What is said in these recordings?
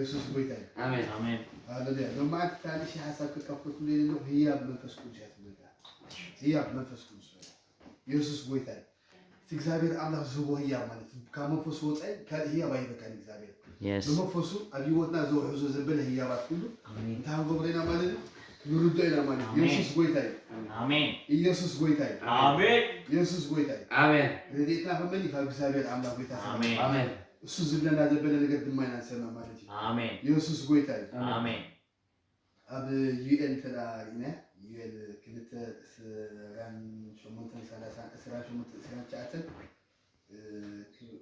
የሱስ ጎይታ እዩ። ኣሜን። ኣሜን። ሃሌሉያ። ሎማዓንቲ ታንሽ ሓሳብ ክካፍለኩም ደሊ ኣለኹ። ህያብ መንፈስ ቅዱስ እያ ትብለካ። ህያብ መንፈስ ቅዱስ በላ። የሱስ ጎይታ እዩ። እቲ እግዚኣብሔር ኣምላኽ ዝህቦ ህያብ ማለት እዩ። ካብ መንፈሱ ወፃኢ ካልእ ህያብ ኣይህበካን እግዚኣብሔር። የስ። ብመንፈሱ ኣብ ህይወትና ዘውሕዞ ዘበለ ህያባት ኩሉ ኣሜን። እንታይ ክንገብሮ ኢና ማለት እዩ? ንርዶ ኢና ማለት እዩ። ኣሜን። የሱስ ጎይታ እዩ። ኣሜን። ኢየሱስ ጎይታ እዩ። ኣሜን። ኢየሱስ ጎይታ እዩ። ኣሜን። ረድኤትና ከመን እዩ? ካብ እግዚኣብሔር ኣምላኽ ጎይታ ሰማይ። ኣሜን። ኣሜን። እሱ ዝብለና ዘበለ ነገር ድማ ኢና ንሰምዕ ማለት እዩ። ኣሜን። ኢየሱስ ጎይታ እዩ። ኣሜን። ኣብ ዩኤል እንተ ደኣ ርኢና ዩኤል ክልተ ዕስራን ሸሞንተን ሰላሳን ዕስራን ሸሞንተን ዕስራን ትሽዓተን እ፣ ክ-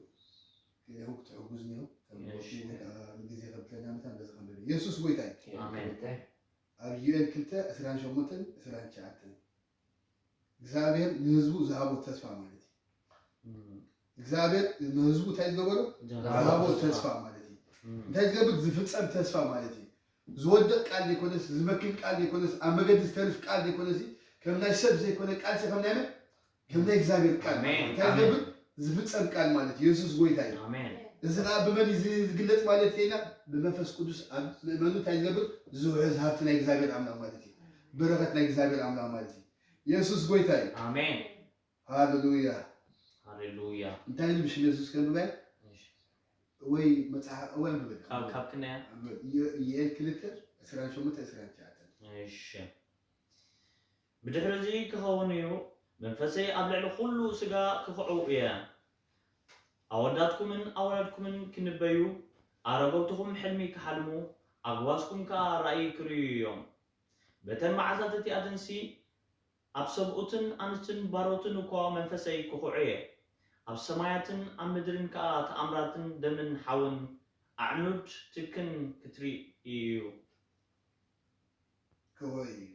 ክህቡ ክትሕጉዝ ነይሩ። ከም እሺ። ወዲ ወይ ከዓ ግዜ ከብለና መታን በዚ ከንብብ። ኢየሱስ ጎይታ እዩ። ኣሜን። ኣብ ዩኤል ክልተ ዕስራን ሸሞንተን ዕስራን ትሽዓተን እግዚኣብሔር ንህዝቡ ዝሃቦ ተስፋ ማለት እዩ። እግዚኣብሔር ንህዝቡ እንታይ ዝገበሮ ዝሃቦ ተስፋ ማለት እዩ። እንታይ ዝገብር ዝፍጸም ተስፋ ማለት እዩ። ዝወድቕ ቃል ዘይኮነስ ዝመክን ቃል ዘይኮነስ ኣብ መገዲ ዝተርፍ ቃል ዘይኮነስ ከም ናይ ሰብ ዘይኮነ ቃል ከም ናይ መን ከም ናይ እግዚኣብሔር ቃል ማለት እዩ። እንታይ ዝገብር ዝፍጸም ቃል ማለት እዩ። የሱስ ጎይታ እዩ። ኣሜን። እዚ ከዓ ብመን እዩ ዝግለጽ ማለት ኢና ብመንፈስ ቅዱስ ኣብ ምእመኑ እንታይ ዝገብር ዝውሕዝ ሃብቲ ናይ እግዚኣብሔር ኣምላኽ ማለት እዩ። በረኸት ናይ እግዚኣብሔር ኣምላኽ ማለት እዩ። የሱስ ጎይታ እዩ። ኣሜን። ሃሌሉያ። ሃሌሉያ። እንታይ ኢሉ ብሽም የሱስ ከንብባይ እሺ። ወይ መጽሓፍ ወይ ንብል ካብ ካብ ክንያ ይኤል ክልተ ዕስራን ሸሞንተ ዕስራን ትሽዓተን እሺ። ብድሕሪ እዚ ክኸውን እዩ መንፈሰይ ኣብ ልዕሊ ኩሉ ስጋ ክኽዑ እየ። ኣወዳትኩምን ኣዋላድኩምን ክንበዩ ኣረጎብትኹም ሕልሚ ክሓልሙ ኣግዋዝኩም ከኣ ራእይ ክርእዩ እዮም። በተን መዓልታት እቲኣተንሲ ኣብ ሰብኡትን ኣንስትን ባሮትን እኳ መንፈሰይ ክኹዑ እየ። ኣብ ሰማያትን ኣብ ምድርን ከኣ ተኣምራትን ደምን ሓውን ኣዕኑድ ትክን ክትርኢ እዩ። ክወይ እዩ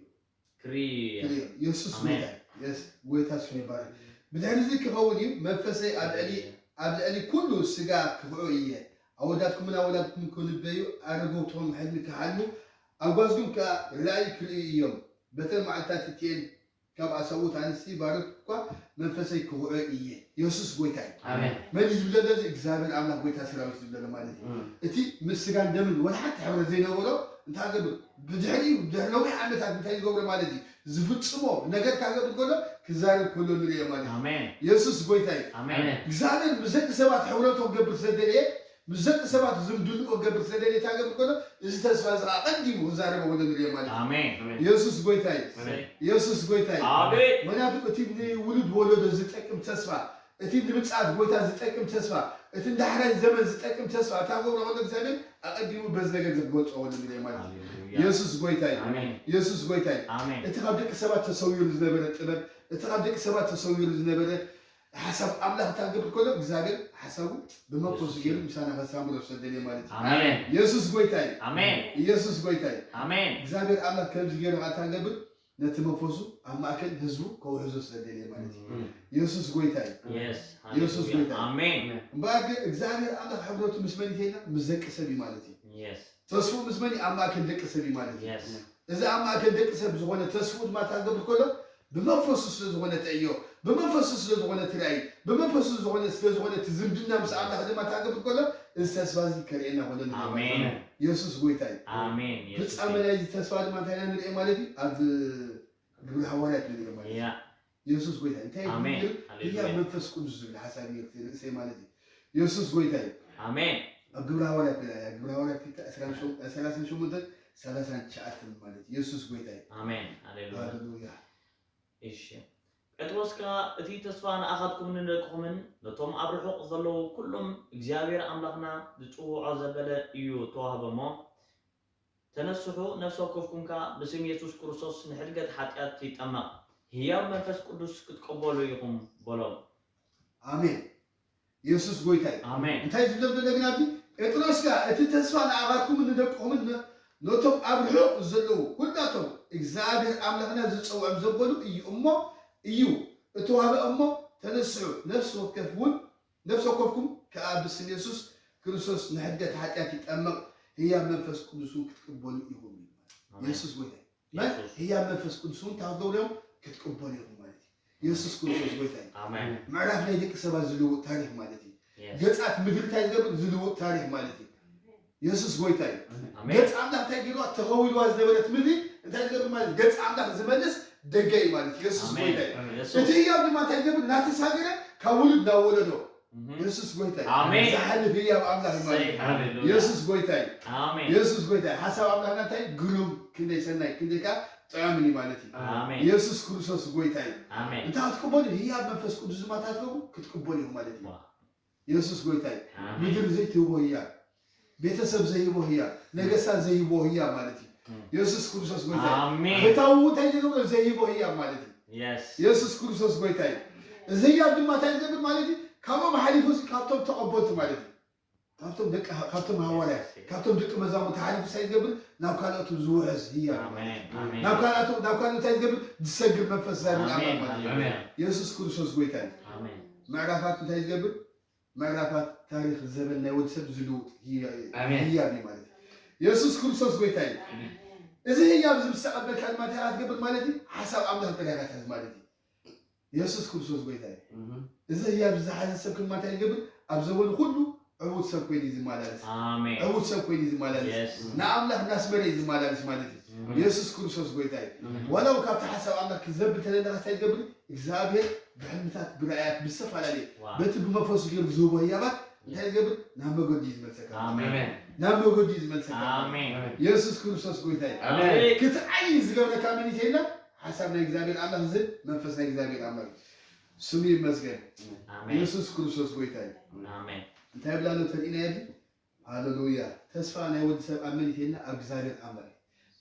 ክርኢ እየ። ክርኢ እዩ። የሱስ ኣሜን። ጎይታ እዩ። የስ- ጎይታ ስሙ ይባረክ። ብድሕሪ እዚ ክኸውን እዩ መንፈሰይ ኣብ ልዕሊ ኣብ ልዕሊ ኩሉ ስጋ ክኽዑ እየ። ኣወዳትኩምን ኣወላድኩምን ክንበዩ ኣረጎብትኹም ሕልሚ ክሓልሙ ኣጓዝኩም ከኣ ራእይ ክርእዩ እዮም። በተን መዓልታት እቲኤን ካብ ኣሰብኡት ኣንስቲ ባሮት እኳ መንፈሰይ ክኽዑ እየ። የሱስ ጎይታ እዩ። ኣሜን። መን እዩ ዝብለሎ እዚ እግዚኣብሔር ኣምላኽ ጎይታ ሰራዊት ዝብለሎ ማለት እዩ። እቲ ምስ ስጋን ደምን ወላ ሓንቲ ሕብረት ዘይነበሮ እንታይ ገብር ብድሕሪኡ ድሕሪ ነዊሕ ዓመታት እንታይ ዝገብሮ ማለት እዩ ዝፍጽሞ ነገር ካገብር ከሎ ክዛረብ ከሎ ንሪኦ ማለት እዩ። ኣሜን። የሱስ ጎይታ እዩ። ኣሜን። እግዚኣብሔር ምስ ደቂ ሰባት ሕብረቶ ክገብር ስለደለየ ምስ ደቂ ሰባት ዝምድንኡ ክገብር ስለደለየ እንታይ ገብር ከሎ እዚ ተስፋ እዚ ከዓ ቀዲሙ ክዛረብ ከሎ ንሪኦ ማለት እዩ። ኣሜን። የሱስ ጎይታ እዩ። ኣሜን። የሱስ ጎይታ እዩ። ኣሜን። ምክንያቱ እቲ ንውሉድ ወለዶ ዝጠቅም ተስፋ እቲ ንምጽኣት ጎይታ ዝጠቅም ተስፋ እቲ ንዳሕራይ ዘመን ዝጠቅም ተስፋ እታ ገብረ ከሎ እግዚኣብሔር ኣቐዲሙ በዚ ነገር ዝገልጾ ከሎ ንሪኦ ማለት እዩ። ሃሌሉያ። የሱስ ጎይታ እዩ። ኣሜን። የሱስ ጎይታ እዩ። ኣሜን። እቲ ካብ ደቂ ሰባት ተሰዊሩ ዝነበረ ጥበብ እቲ ካብ ደቂ ሰባት ተሰዊሩ ዝነበረ ሓሳብ ኣምላኽ እንታይ ክገብር ከሎ እግዚኣብሔር ሓሳቡ ብመንፈሱ ገይሩ ምሳና ከሳምሮ ዝሰደልየ ማለት እዩ። ኣሜን። የሱስ ጎይታ እዩ። ኣሜን። ኢየሱስ ጎይታ እዩ። ኣሜን። እግዚኣብሔር ኣምላኽ ከምዚ ገይሩ ከዓ እንታይ ክገብር ነቲ መንፈሱ ኣብ ማእከል ህዝቡ ከውሕዞ ዝሰደልየ ማለት እዩ። የሱስ ጎይታ እዩ። የስ የሱስ ሃሌሉያ። ጎይታ እዩ። ኣሜን። እምበኣር ግን እግዚኣብሔር ኣምላኽ ሕብረቱ ምስ መን እዩ ኢልና ምስ ደቂ ሰብ እዩ ማለት እዩ። የስ ተስፉ ምስ መን እዩ ኣብ ማእከል ደቂ ሰብ እዩ ማለት እዩ። የስ እዚ ኣብ ማእከል ደቂ ሰብ ዝኾነ ተስፉ ድማ እንታይ ክገብር ከሎ ብመንፈሱ ስለ ዝኾነ ትዕዮ ብመንፈሱ ስለ ዝኾነ ትራእይ ብመንፈሱ ዝኾነ ስለ ዝኾነ እቲ ዝምድና ምስ ኣምላኽ ድማ እንታይ ክገብር ከሎ እዚ ተስፋ እዚ ከርእየና ከሎ ንርኢ ማለት እዩ። ኣሜን። የሱስ ጎይታ እዩ። ኣሜን። የሱስ ፍጻመ ናይዚ ተስፋ ድማ እንታይ ኢና ንርኢ ማለት እዩ ኣብ ግብሪ ሃዋርያት ንርኢ ማለት እዩ። ያ የሱስ ጎይታ እንታይ እዩ ኣሜን። ዝብል ሃሌሉያ። ህያብ መንፈስ ቅዱስ ዝብል ሓሳብ እዩ ርእሰይ ማለት እዩ። የሱስ ጎይታ እዩ። ኣሜን። ኣብ ግብሪ ሃዋርያት ንርኢ ግብሪ ሃዋርያት ክልተ ዕስራን ሸሞንተን ሰላሳን ትሽዓተን ማለት እዩ። የሱስ ጎይታ እዩ። ኣሜን። ሃሌሉያ። ሃሌሉያ። እሺ። ጴጥሮስ ከኣ እቲ ተስፋ ንኣኻትኩምን ንደቅኹምን ነቶም ኣብ ርሑቕ ዘለዉ ኩሎም እግዚኣብሔር ኣምላኽና ዝጽውዖ ዘበለ እዩ ተዋህበ እሞ ተነስሑ ነፍሲ ወከፍኩም ከኣ ብስም የሱስ ክርስቶስ ንሕድገት ሓጢኣት ይጠመቕ ህያው መንፈስ ቅዱስ ክትቀበሉ ኢኹም በሎም። ኣሜን። የሱስ ጎይታ እዩ። ኣሜን። እንታይ ዝብሎም ዘሎ ግን ኣብዚ ጴጥሮስ ከኣ እቲ ተስፋ ንኣኻትኩምን ንደቅኹምን ነ- ነቶም ኣብ ርሑቕ ዘለዉ ኩላቶም እግዚኣብሔር ኣምላኽና ዝጸውዖም ዘበሉ እዩ እሞ እዩ እተዋህበ እሞ ተነስሑ ነፍሲ ወከፍ እውን ነፍሲ ወከፍኩም ከኣ ብስም የሱስ ክርስቶስ ንሕድገት ሓጢኣት ይጠመቕ ህያብ መንፈስ ቅዱስ እውን ክትቅበሉ ኢኹም እዩ። ኣሜን። የሱስ ጎይታ እዩ። መን የሱስ። ህያብ መንፈስ ቅዱስ እውን ታወደውሎም ክትቅበሉ ኢኹም ማለት እዩ። የሱስ ክርስቶስ ጎይታ እዩ። ኣሜን። ምዕራፍ ናይ ደቂ ሰባት ዝልውጥ ታሪክ ማለት እዩ። የስ ገጻት ምድሪ እንታይ ዝገብር ዝልውጥ ታሪክ ማለት እዩ። የሱስ ጎይታ እዩ። ኣሜን። ገጽ ኣምላኽ እንታይ ገይርዋ? ተኸዊልዋ ዝነበረት ምድሪ እንታይ ዝገብር ማለት? ገጽ ኣምላኽ ዝመልስ ደገ እዩ ማለት እዩ። የሱስ ኣሜን። ጎይታ እዩ። ኣሜን። የሱስ። እቲ ህያብ ድማ እንታይ ዝገብር? እናተሳገረ ካብ ውሉድ ናብ ወለዶ። እህ። የሱስ ጎይታ እዩ። ኣሜን። ዝሓልፍ ህያብ ኣምላኽ እዩ ማለት እዩ። እሰይ፣ ሃሌሉያ። የሱስ ጎይታ እዩ። ኣሜን። የሱስ ጎይታ እዩ። ሓሳብ ኣምላኽና እንታይ? ግሩም፣ ክንደይ ሰናይ፣ ክንደይ ከኣ ጥዑምን እዩ ማለት እዩ። ኣሜን። የሱስ ክርስቶስ ጎይታ እዩ። ኣሜን። እንተ ክትቅበሉ ህያብ መንፈስ ቅዱስ ድማ እንታይ ክትገብሩ? ክትቅበሉ ኢኹም ማለት እዩ። ዋ። የሱስ ጎይታ እዩ። ኣሜን። ምድሪ ዘይትህቦ ህያብ፣ ቤተሰብ ዘይህቦ ህያብ፣ ነገስታት ዘይህቦ ህያብ ማለት እዩ። እም። የሱስ ክርስቶስ ጎይታ እዩ። ኣሜን። ፈታዊ እንታይ ዝገብሮ ዘይህቦ ህያብ ማለት እዩ። የስ። የሱስ ክርስቶስ ጎይታ እዩ። እዚ ህያብ ድማ እንታይ ዝገብር ማለት እዩ? ካብኦም ሓሊፉ ሲ ካብቶም ተቐበልቲ ማለት እዩ። ካብቶም ደቂ፣ ካብቶም ሃዋርያት፣ የስ። ካብቶም ደቂ መዛሙርቲ ሓሊፉ እንታይ ዝገብር? ናብ ካልኦት ዝውሕዝ ህያብ ማለት ኣሜን። እዩ። ኣሜን። ናብ ካልኦት፣ ናብ ካልኦት እንታይ ዝገብር? ዝሰግር መንፈስ እግዚኣብሔር ኣምላኽ ኣሜን። ማለት እዩ። ሃሌሉያ። የሱስ ክርስቶስ ጎይታ እዩ። ኣሜን። ምዕራፋት እንታይ ዝገብር? ምዕራፋት ታሪኽ ዘበን ናይ ወዲ ሰብ ዝልውጥ ህያ-፣ ኣሜን። ህያብ እዩ ማለት እዩ። የሱስ ክርስቶስ ጎይታ እዩ። ኣሜን። እዚ ህያብ እዚ ምስ ተቐበልካ ድማ እንታይ ክትገብር ማለት እዩ? ሓሳብ ኣምላኽ ጥራይ ኢኻ ትሕዝ ማለት እዩ። የሱስ ክርስቶስ ጎይታ እዩ። እህ። እዚ ህያብ ዝሓዘ ሰብ ድማ እንታይ ይገብር? ኣብ ዘበኑ ኩሉ ዕዉት ሰብ ኮይኑ እዩ ዝመላለስ። ኣሜን። ዕዉት ሰብ ኮይኑ እዩ ዝመላለስ። የስ። ንኣምላኽ እናስመረ እዩ ዝመላለስ ማለት እዩ። ኣሜን። የሱስ ክርስቶስ ጎይታ እዩ። ኣሜን። ዋላ እውን ካብቲ ሓሳብ ኣምላኽ ክዘብል ተለለኻ እንታይ ይገብር? እግዚኣብሔር ብሕልምታት፣ ብራእያት፣ ብዝተፈላለየ ዋው። በቲ ብመንፈሱ ገይሩ ዝህቦ ህያባት እንታይ ይገብር? ናብ መገዲ እዩ ዝመልሰካ። ኣሜን። ናብ መገዲ እዩ ዝመልሰካ። ኣሜን። የሱስ ክርስቶስ ጎይታ እዩ። ኣሜን። ክትዓይ ዝገብረካ መን እዩ ተይልና? ሓሳብ ናይ እግዚኣብሔር ኣምላኽ ዝብል መንፈስ ናይ እግዚኣብሔር ኣምላኽ እዩ። ስሙ ይመስገን። ኣሜን። የሱስ ክርስቶስ ጎይታ እዩ። ኣሜን። እንታይ ይብላ ኣሎ ተሪእና የድሊ? ሃሌሉያ። ተስፋ ናይ ወዲ ሰብ ኣብ መን እዩ ተይልና? ኣብ እግዚኣብሔር ኣምላኽ እዩ።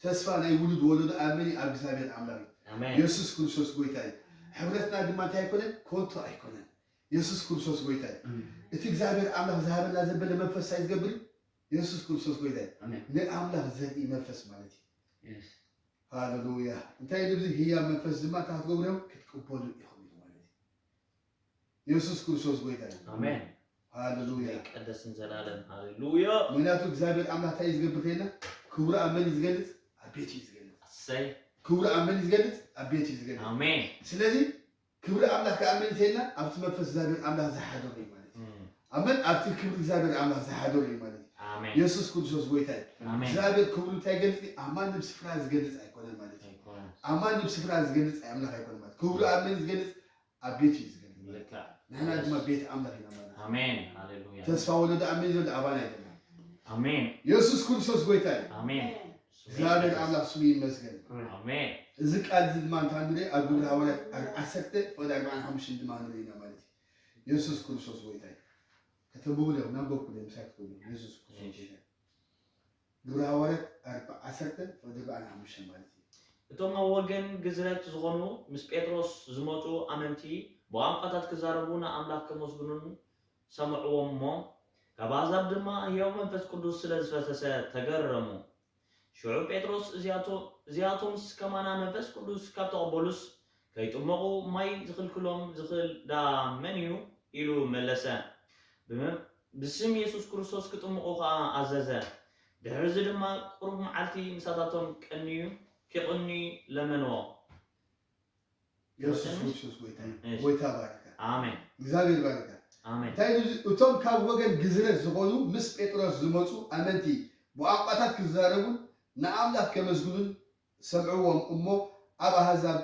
ተስፋ ናይ ውሉድ ወለዶ ኣብ መን እዩ? ኣብ እግዚኣብሔር ኣምላኽ እዩ። ኣሜን። የሱስ ክርስቶስ ጎይታ እዩ። ሕብረትና ድማ እንታይ ኣይኮነን? ከንቱ ኣይኮነን። የሱስ ክርስቶስ ጎይታ እዩ። ኣሜን። እቲ እግዚኣብሔር ኣምላኽ ዝሃበና ዘበለ መንፈስ እንታይ ዝገብር እዩ? የሱስ ክርስቶስ ጎይታ እዩ። ኣሜን። ንኣምላኽ ዘርኢ መንፈስ ማለት እዩ። የስ። ሃሌሉያ። እንታይ ኢሉ እዚ ህያብ መንፈስ ድማ እንታይ ክትገብሩ እዮም? ክትቅበሉ ኢኹም ኢሉ ማለት እዩ። የሱስ ክርስቶስ ጎይታ እዩ። ኣሜን። ሃሌሉያ። ይቀደስ ንዘላለም። ሃሌሉያ። ምክንያቱ እግዚኣብሔር ኣምላኽ እንታይ እዩ ዝገብር ከይና? ክብሩ ኣብ መን እዩ ዝገልጽ? ኣብ ቤቱ እዩ ዝገልጽ። እሰይ። ክብሩ ኣብ መን እዩ ዝገልጽ? ኣብ ቤቱ እዩ ዝገልጽ። ኣሜን። ስለዚ ክብሪ ኣምላኽ ከኣ መን እዩ ተይልና? ኣብቲ መንፈስ እግዚኣብሔር ኣምላኽ ዝሓደሩ እዩ ማለት እዩ። እም። ኣመን። ኣብቲ ክብሪ እግዚኣብሔር ኣምላኽ ዝሓደሩ እዩ ማለት እዩ። ኣሜን። የሱስ ክርስቶስ ጎይታ እዩ። ኣሜን። እግዚኣብሔር ክብሩ እንታይ ይገልጽ? ኣብ ማንም ስፍራ ዝገልጽ ኣይኮነን ማለት እዩ። ኣይኮነን። ኣብ ማንም ስፍራ ዝገልጽ ኣምላኽ ኣይኮነን ማለት እዩ። ክብሩ ኣብ መን ዝገልጽ? ኣብ ቤቱ እዩ ዝገልጽ። ልክዕ። ንሕና ድማ የስ። ቤት ኣምላኽ ኢና ማለት እዩ። ኣሜን። ሃሌሉያ። ተስፋ ወለዶ ኣብ መን ዘሎ? ኣባና ኣይኮነን። ኣሜን። የሱስ ክርስቶስ ጎይታ እዩ። ኣሜን። እግዚኣብሔር ኣምላኽ ስሙ ይመስገን። ኣሜን። እዚ ቃል እዚ ድማ እንታይ ንርኢ? ኣብ ግብሪ ሃዋርያት ዓሰርተ ፍቕዲ ኣርባዓን ሓሙሽተን ድማ ንርኢ ኢና ማለት እዩ። የሱስ ክርስቶስ ጎይታ እዩ። ከተንብቡ ዲኹም? ናንበብኩ ዶ ምሳይ ክትብሉ? የሱስ ክርስቶስ እሺ። ጎይታ እዩ። ግብሪ ሃዋርያት ኣርባ-፣ ዓሰርተ ፍቕዲ ኣርባዓን ሓሙሽተን ማለት እዩ። እቶም ኣብ ወገን ግዝረት ዝኾኑ ምስ ጴጥሮስ ዝመጹ ኣመንቲ ብቋንቋታት ክዛረቡ ንኣምላኽ ከመስግኑን ሰምዕዎም እሞ፣ ካብ ኣህዛብ ድማ ህያው መንፈስ ቅዱስ ስለ ዝፈሰሰ ተገረሙ። ሽዑ ጴጥሮስ፣ እዚኣቶ-፣ እዚኣቶምስ ከማና መንፈስ ቅዱስ ካብ ተቐበሉስ፣ ከይጥመቑ ማይ ዝኽልክሎም ዝኽእል ደኣ መን እዩ? ኢሉ መለሰ። ብመ-፣ ብስም የሱስ ክርስቶስ ክጥምቑ ኸኣ ኣዘዘ። ድሕርዚ ድማ ቁሩብ መዓልቲ ምሳታቶም ቀንዩ፣ ኪቕንዩ ለመንዎ። የሱስ የሱስ ክርስቶስ ጎይታ እዩ። እሺ። ጎይታ ባርካ። ኣሜን። እግዚኣብሔር ባርካ። ኣሜን። እንታይ ኢሉ እዚ? እቶም ካብ ወገን ግዝረት ዝኾኑ ምስ ጴጥሮስ ዝመጹ ኣመንቲ ብቋንቋታት ክዛረቡን ንኣምላኽ ከመስግኑን ሰምዕዎም እሞ ኣብ ኣህዛብ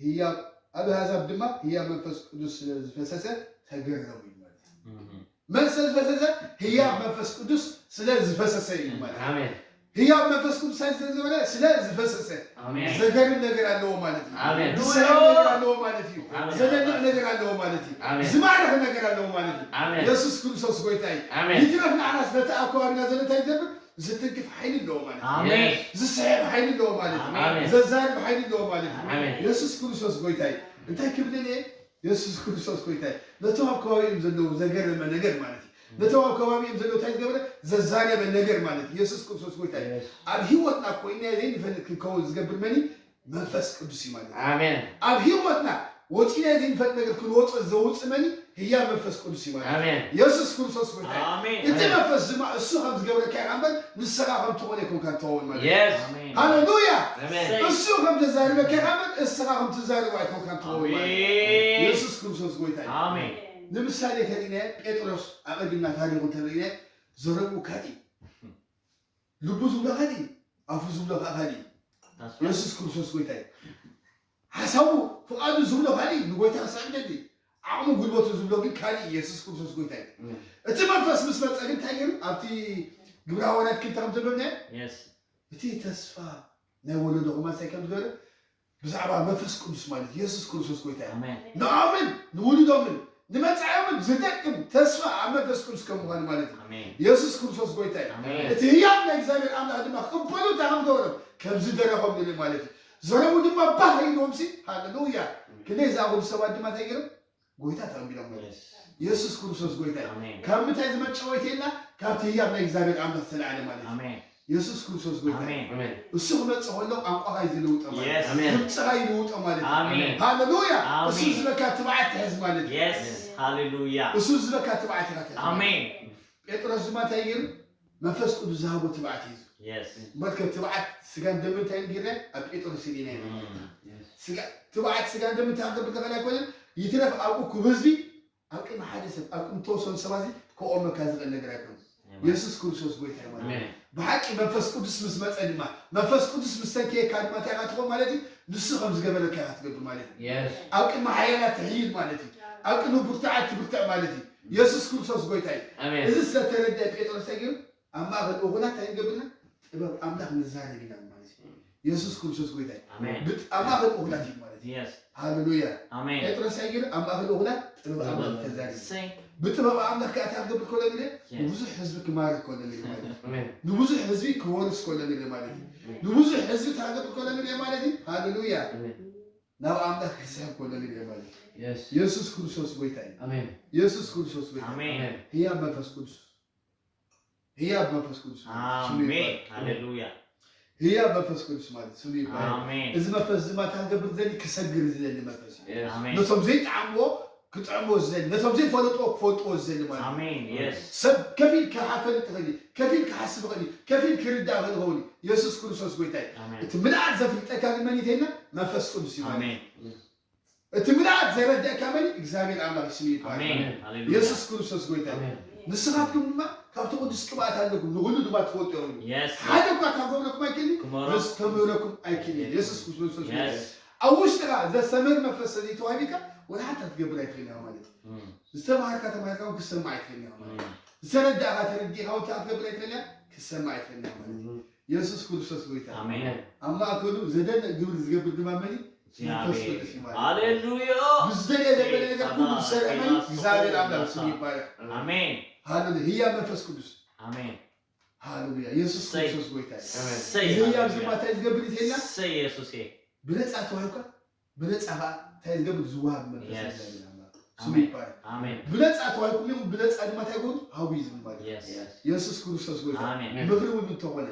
ህያብ፣ ኣብ ኣህዛብ ድማ ህያብ መንፈስ ቅዱስ ስለ ዝፈሰሰ ተገረሙ እዩ ማለት እዩ። እህ። መን ስለ ዝፈሰሰ? ህያብ መንፈስ ቅዱስ ስለ ዝፈሰሰ እዩ ማለት እዩ። ኣሜን። ህያብ መንፈስ ቅዱስ ስለ ዝገበረ፣ ስለ ዝፈሰሰ ኣሜን። ዘገርም ነገር ኣለዎ ማለት እዩ። ኣሜን። ዝስሕብ ነገር ኣለዎ ማለት እዩ። ኣሜን። ዘደንቕ ነገር ኣለዎ ማለት እዩ። ኣሜን። ዝማርኽ ነገር ኣለዎ ማለት እዩ። ኣሜን። የሱስ ክርስቶስ ጎይታ እዩ። ኣሜን። ይትረፍ ንዓናስ ነቲ ኣብ ከባቢና ዘሎ እንታይ ዝገብር? ዝትንክፍ ሓይሊ ኣለዎ ማለት እዩ። ኣሜን። ዝስሕብ ሓይሊ ኣለዎ ማለት እዩ። ኣሜን። ዘዛርብ ሓይሊ ኣለዎ ማለት እዩ። ኣሜን። የሱስ ክርስቶስ ጎይታ እዩ። እንታይ ክብል እየ? የሱስ ክርስቶስ ጎይታ እዩ። ነቶም ኣብ ከባቢኦም ዘለዉ ዘገረመ ነገር ማለት እዩ። ነቶም ኣብ ከባቢኦም ዘለዉ እንታይ ዝገበረ? ዘዛረበ ነገር ማለት እዩ። የሱስ ክርስቶስ ጎይታ እዩ። የስ። ኣብ ህይወትና ኮይና ዘይንፈልጥ ክንከውን ዝገብር መን እዩ? መንፈስ ቅዱስ እዩ ማለት እዩ። ኣሜን። ኣብ ህይወትና ወፂና ዘይንፈልጥ ነገር ክንወፅኦ ዘውፅእ መን እዩ? ህያብ መንፈስ ቅዱስ እዩ ማለት እዩ። ኣሜን። የሱስ ክርስቶስ ጎይታ እዩ። ኣሜን። እቲ ኣሜን። መንፈስ ድማ እሱ ከም ዝገብረካ ኢኻ እምበር ንስኻ ከም ትኾን ኣይኮንካን ትኸውን ማለት እዩ። የስ። ኣሜን። ሃሌሉያ! ኣሜን። እሱ ከም ዘዛርበካ ኢኻ እምበር ንስኻ ከም ትዛረቦ ኣይኮንካን ትኸውን ማለት እዩ። ኣሜን። የሱስ ክርስቶስ ጎይታ እዩ። ኣሜን። ንምሳሌ ተሪእናዮ ጴጥሮስ ኣቐዲምና ታሪኹ እንተሪእናዮ ዘረብኡ ካልእ እዩ። ልቡ ዝብሎ ካልእ እዩ፣ ኣፉ ዝብሎ ከዓ ካልእ እዩ። የሱስ ክርስቶስ ጎይታ እዩ። ሓሳቡ ፍቓዱ ዝብሎ ካልእ እዩ፣ ንጎይታ ክስዕብ ደሊ። ዓቕሙ ጉልበቱ ዝብሎ ግን ካልእ እዩ። የሱስ ክርስቶስ ጎይታ እዩ። እቲ መንፈስ ምስ መፀ ግን እንታይ ገይሩ? ኣብቲ ግብረ ሃዋርያት ክልተ ከም ዘንበብናዮ፣ እቲ ተስፋ ናይ ወለዶ ከማን እንታይ ከም ዝገበረ፣ ብዛዕባ መንፈስ ቅዱስ ማለት የሱስ ክርስቶስ ጎይታ እዩ። ንኦምን ንውሉዶምን ንመጻኢኦምን ዝጠቅም ተስፋ ኣብ መንፈስ ቅዱስ ከም ምዃኑ ማለት እዩ። የሱስ ክርስቶስ ጎይታ እዩ። እቲ ህያብ ናይ እግዚኣብሔር ኣምላኽ ድማ ክቕበሉ እንታይ ከም ዝገበሮም ከም ዝደረኾም ንርኢ ማለት እዩ። ዘረቡ ድማ ባህ ኢልዎም ሲ፣ ሃሌሉያ። ክንደይ ዝኣኽሉ ሰባት ድማ እንታይ ገይሮም? ጎይታ ተቐቢሎም ማለት እዩ። የሱስ ክርስቶስ ጎይታ እዩ። ካብ ምንታይ ዝመንጨወ የላ? ካብቲ ህያብ ናይ እግዚኣብሔር ኣምላኽ ዝተላዕለ ማለት እዩ። የሱስ ክርስቶስ ጎይታ እዩ። እሱ ክመጽእ ከሎ ቋንቋኻ እዩ ዝልውጦ ማለት እዩ። ድምፅኻ ይልውጦ ማለት እዩ። ሃሌሉያ። እሱ ዝበካ ትብዓት ትሕዝ ማለት እዩ። እሱ ዝበካ ትብዓት ኢኻ ትሕዝ ማለት እዩ። ጴጥሮስ ድማ እንታይ ገይሩ? መንፈስ ቅዱስ ዝሃቦ ትብዓት እዩ። እምበር ከም ትብዓት ስጋን ደምን እንታይ ገይርና ኣብ ጴጥሮስ ኢልና ኢና ማለት እዩ። ትብዓት ስጋን ደምን እንታይ ክገብር ዝኽእል ኣይኮነን። ይትረፍ ኣብኡ ክብ ህዝቢ ኣብ ቅድሚ ሓደ ሰብ፣ ኣብ ቅድሚ ተወሰኑ ሰባት እዚ ክቆመካ ዝኽእል ነገር ኣይኮነን። የሱስ ክርስቶስ ጎይታ እዩ ማለት እዩ። ብሓቂ መንፈስ ቅዱስ ምስ መጸ ድማ፣ መንፈስ ቅዱስ ምስ ሰንከየካ ድማ እንታይ ኢኻ ትኾን ማለት እዩ? ንሱ ከም ዝገበረካ ኢኻ ትገብር ማለት እዩ። ኣብ ቅድሚ ሓያላት ትሕይል ማለት እዩ። ኣብ ቅድሚ ብርቱዓት ትብርትዕ ማለት እዩ። የሱስ ክርስቶስ ጎይታ እዩ። እዚ ዝተረድአ ጴጥሮስ እንታይ ገይሩ? ኣብ ማእከል እኹላት እንታይ ንገብርና? ጥበብ ኣምላኽ ንዛረብ ኢና ማለት እዩ። የሱስ ክርስቶስ ጎይታ እዩ። ኣብ ማእከል እኹላት እዩ ማለት እዩ። ሃሌሉያ። ጴጥሮስ እንታይ ገይሩ? ኣብ ማእከል እኹላት ጥበብ ኣምላኽ ተዛሪቡ። ብጥበብ ኣምላኽ ከኣ እንታይ ክገብር ከሎ ንርኢ? ንብዙሕ ህዝቢ ክማርኽ ከሎ ንርኢ ማለት እዩ። ንብዙሕ ህዝቢ ክወርስ ከሎ ንርኢ ማለት እዩ። ንብዙሕ ህዝቢ እንታይ ክገብር ከሎ ንርኢ ማለት እዩ? ሃሌሉያ። ናብ ኣምላኽ ክስሕብ ከሎ ንርኢ ማለት እዩ። የሱስ ክርስቶስ ጎይታ እዩ። የሱስ ክርስቶስ ጎይታ እዩ። ህያብ መንፈስ ቅዱስ ህያብ መንፈስ ቅዱስ ስሙ ይባረክ። ሃሌሉያ። ህያብ መንፈስ ቅዱስ ማለት ስሙ ይባረክ። እዚ መንፈስ እዚ ማታ ክገብር ዝደሊ ክሰግር ዝደሊ መንፈስ እዩ። ነቶም ዘይጠዓምዎ ክጥዕምዎ ዝደሊ፣ ነቶም ዘይፈለጥዎ ክፈልጥዎ ዝደሊ ማለት እዩ። ሰብ ከፊል ክሓፈል ትኽእል እዩ፣ ከፊል ክሓስብ ይኽእል እዩ፣ ከፊል ክርዳእ ይኽእል ይኸውን እዩ። የሱስ ክርስቶስ ጎይታ እዩ። እቲ ምልኣት ዘፍልጠካ ግን መን እዩ ተይልና? መንፈስ ቅዱስ እዩ ማለት እዩ። እቲ ምልኣት ዘረድአካ መን እዩ? እግዚኣብሔር ኣምላኽ ስሙ ይባረክ። የሱስ ክርስቶስ ጎይታ እዩ። ንስኻትኩም ድማ ካብቲ ቅዱስ ቅብኣት ኣለኩም፣ ንኹሉ ድማ ትፈልጡ ኢኹም። ሓደ እኳ ካብ ገብረኩም ኣይክእልን፣ ክምህረኩም ኣይክእልን። የሱስ ክርስቶስ ጎይታ እዩ። ኣብ ውሽጥኻ ዘስተምህር መንፈስ ስለዘይተዋሂብካ ወላ ሓንቲ ክትገብር ኣይትኽእልን ኢኻ ማለት እዩ። ዝተማሃርካ ተማሂርካ እውን ክትሰምዕ ኣይትኽእልን ኢኻ ማለት እዩ። ዝተረዳእካ ተረዲእካ እውን እንታይ ክትገብር ኣይትኽእልን ኢኻ? ክትሰምዕ ኣይትኽእልን ኢኻ ማለት እዩ። የሱስ ክርስቶስ ጎይታ እዩ። ኣብ ማእከሉ ዘደንቕ ግብሪ ዝገብር ድማ መን እዩ? መንፈስ ቅዱስ እዩ ማለት እዩ። ብዝደልዮ ዘበለ ነገር ኩሉ ዝሰርሕ መን እዩ? እግዚኣብሔር ኣምላኽ ስሙ ይባረክ። ሃሌሉያ። ህያብ መንፈስ ቅዱስ። ሃሌሉያ። የሱስ ክርስቶስ ጎይታ እዩ። እዚ ህያብ እዚ ድማ እንታይ ዝገብር እዩ ተይልና? ብነጻ ተዋሂብካ ብነጻ ኸዓ እንታይ ዝገብር? ዝወሃብ መንፈስ እግዚኣብሔር ኣምላኽ ስሙ ይባረክ። ብነጻ ተዋሂብኩም ኢኹም፣ ብነጻ ድማ እንታይ ይገብር? ሃቡ እዩ ዝብል ማለት እዩ። የሱስ ክርስቶስ ጎይታ። ምኽሪ እውን እንተኾነ፣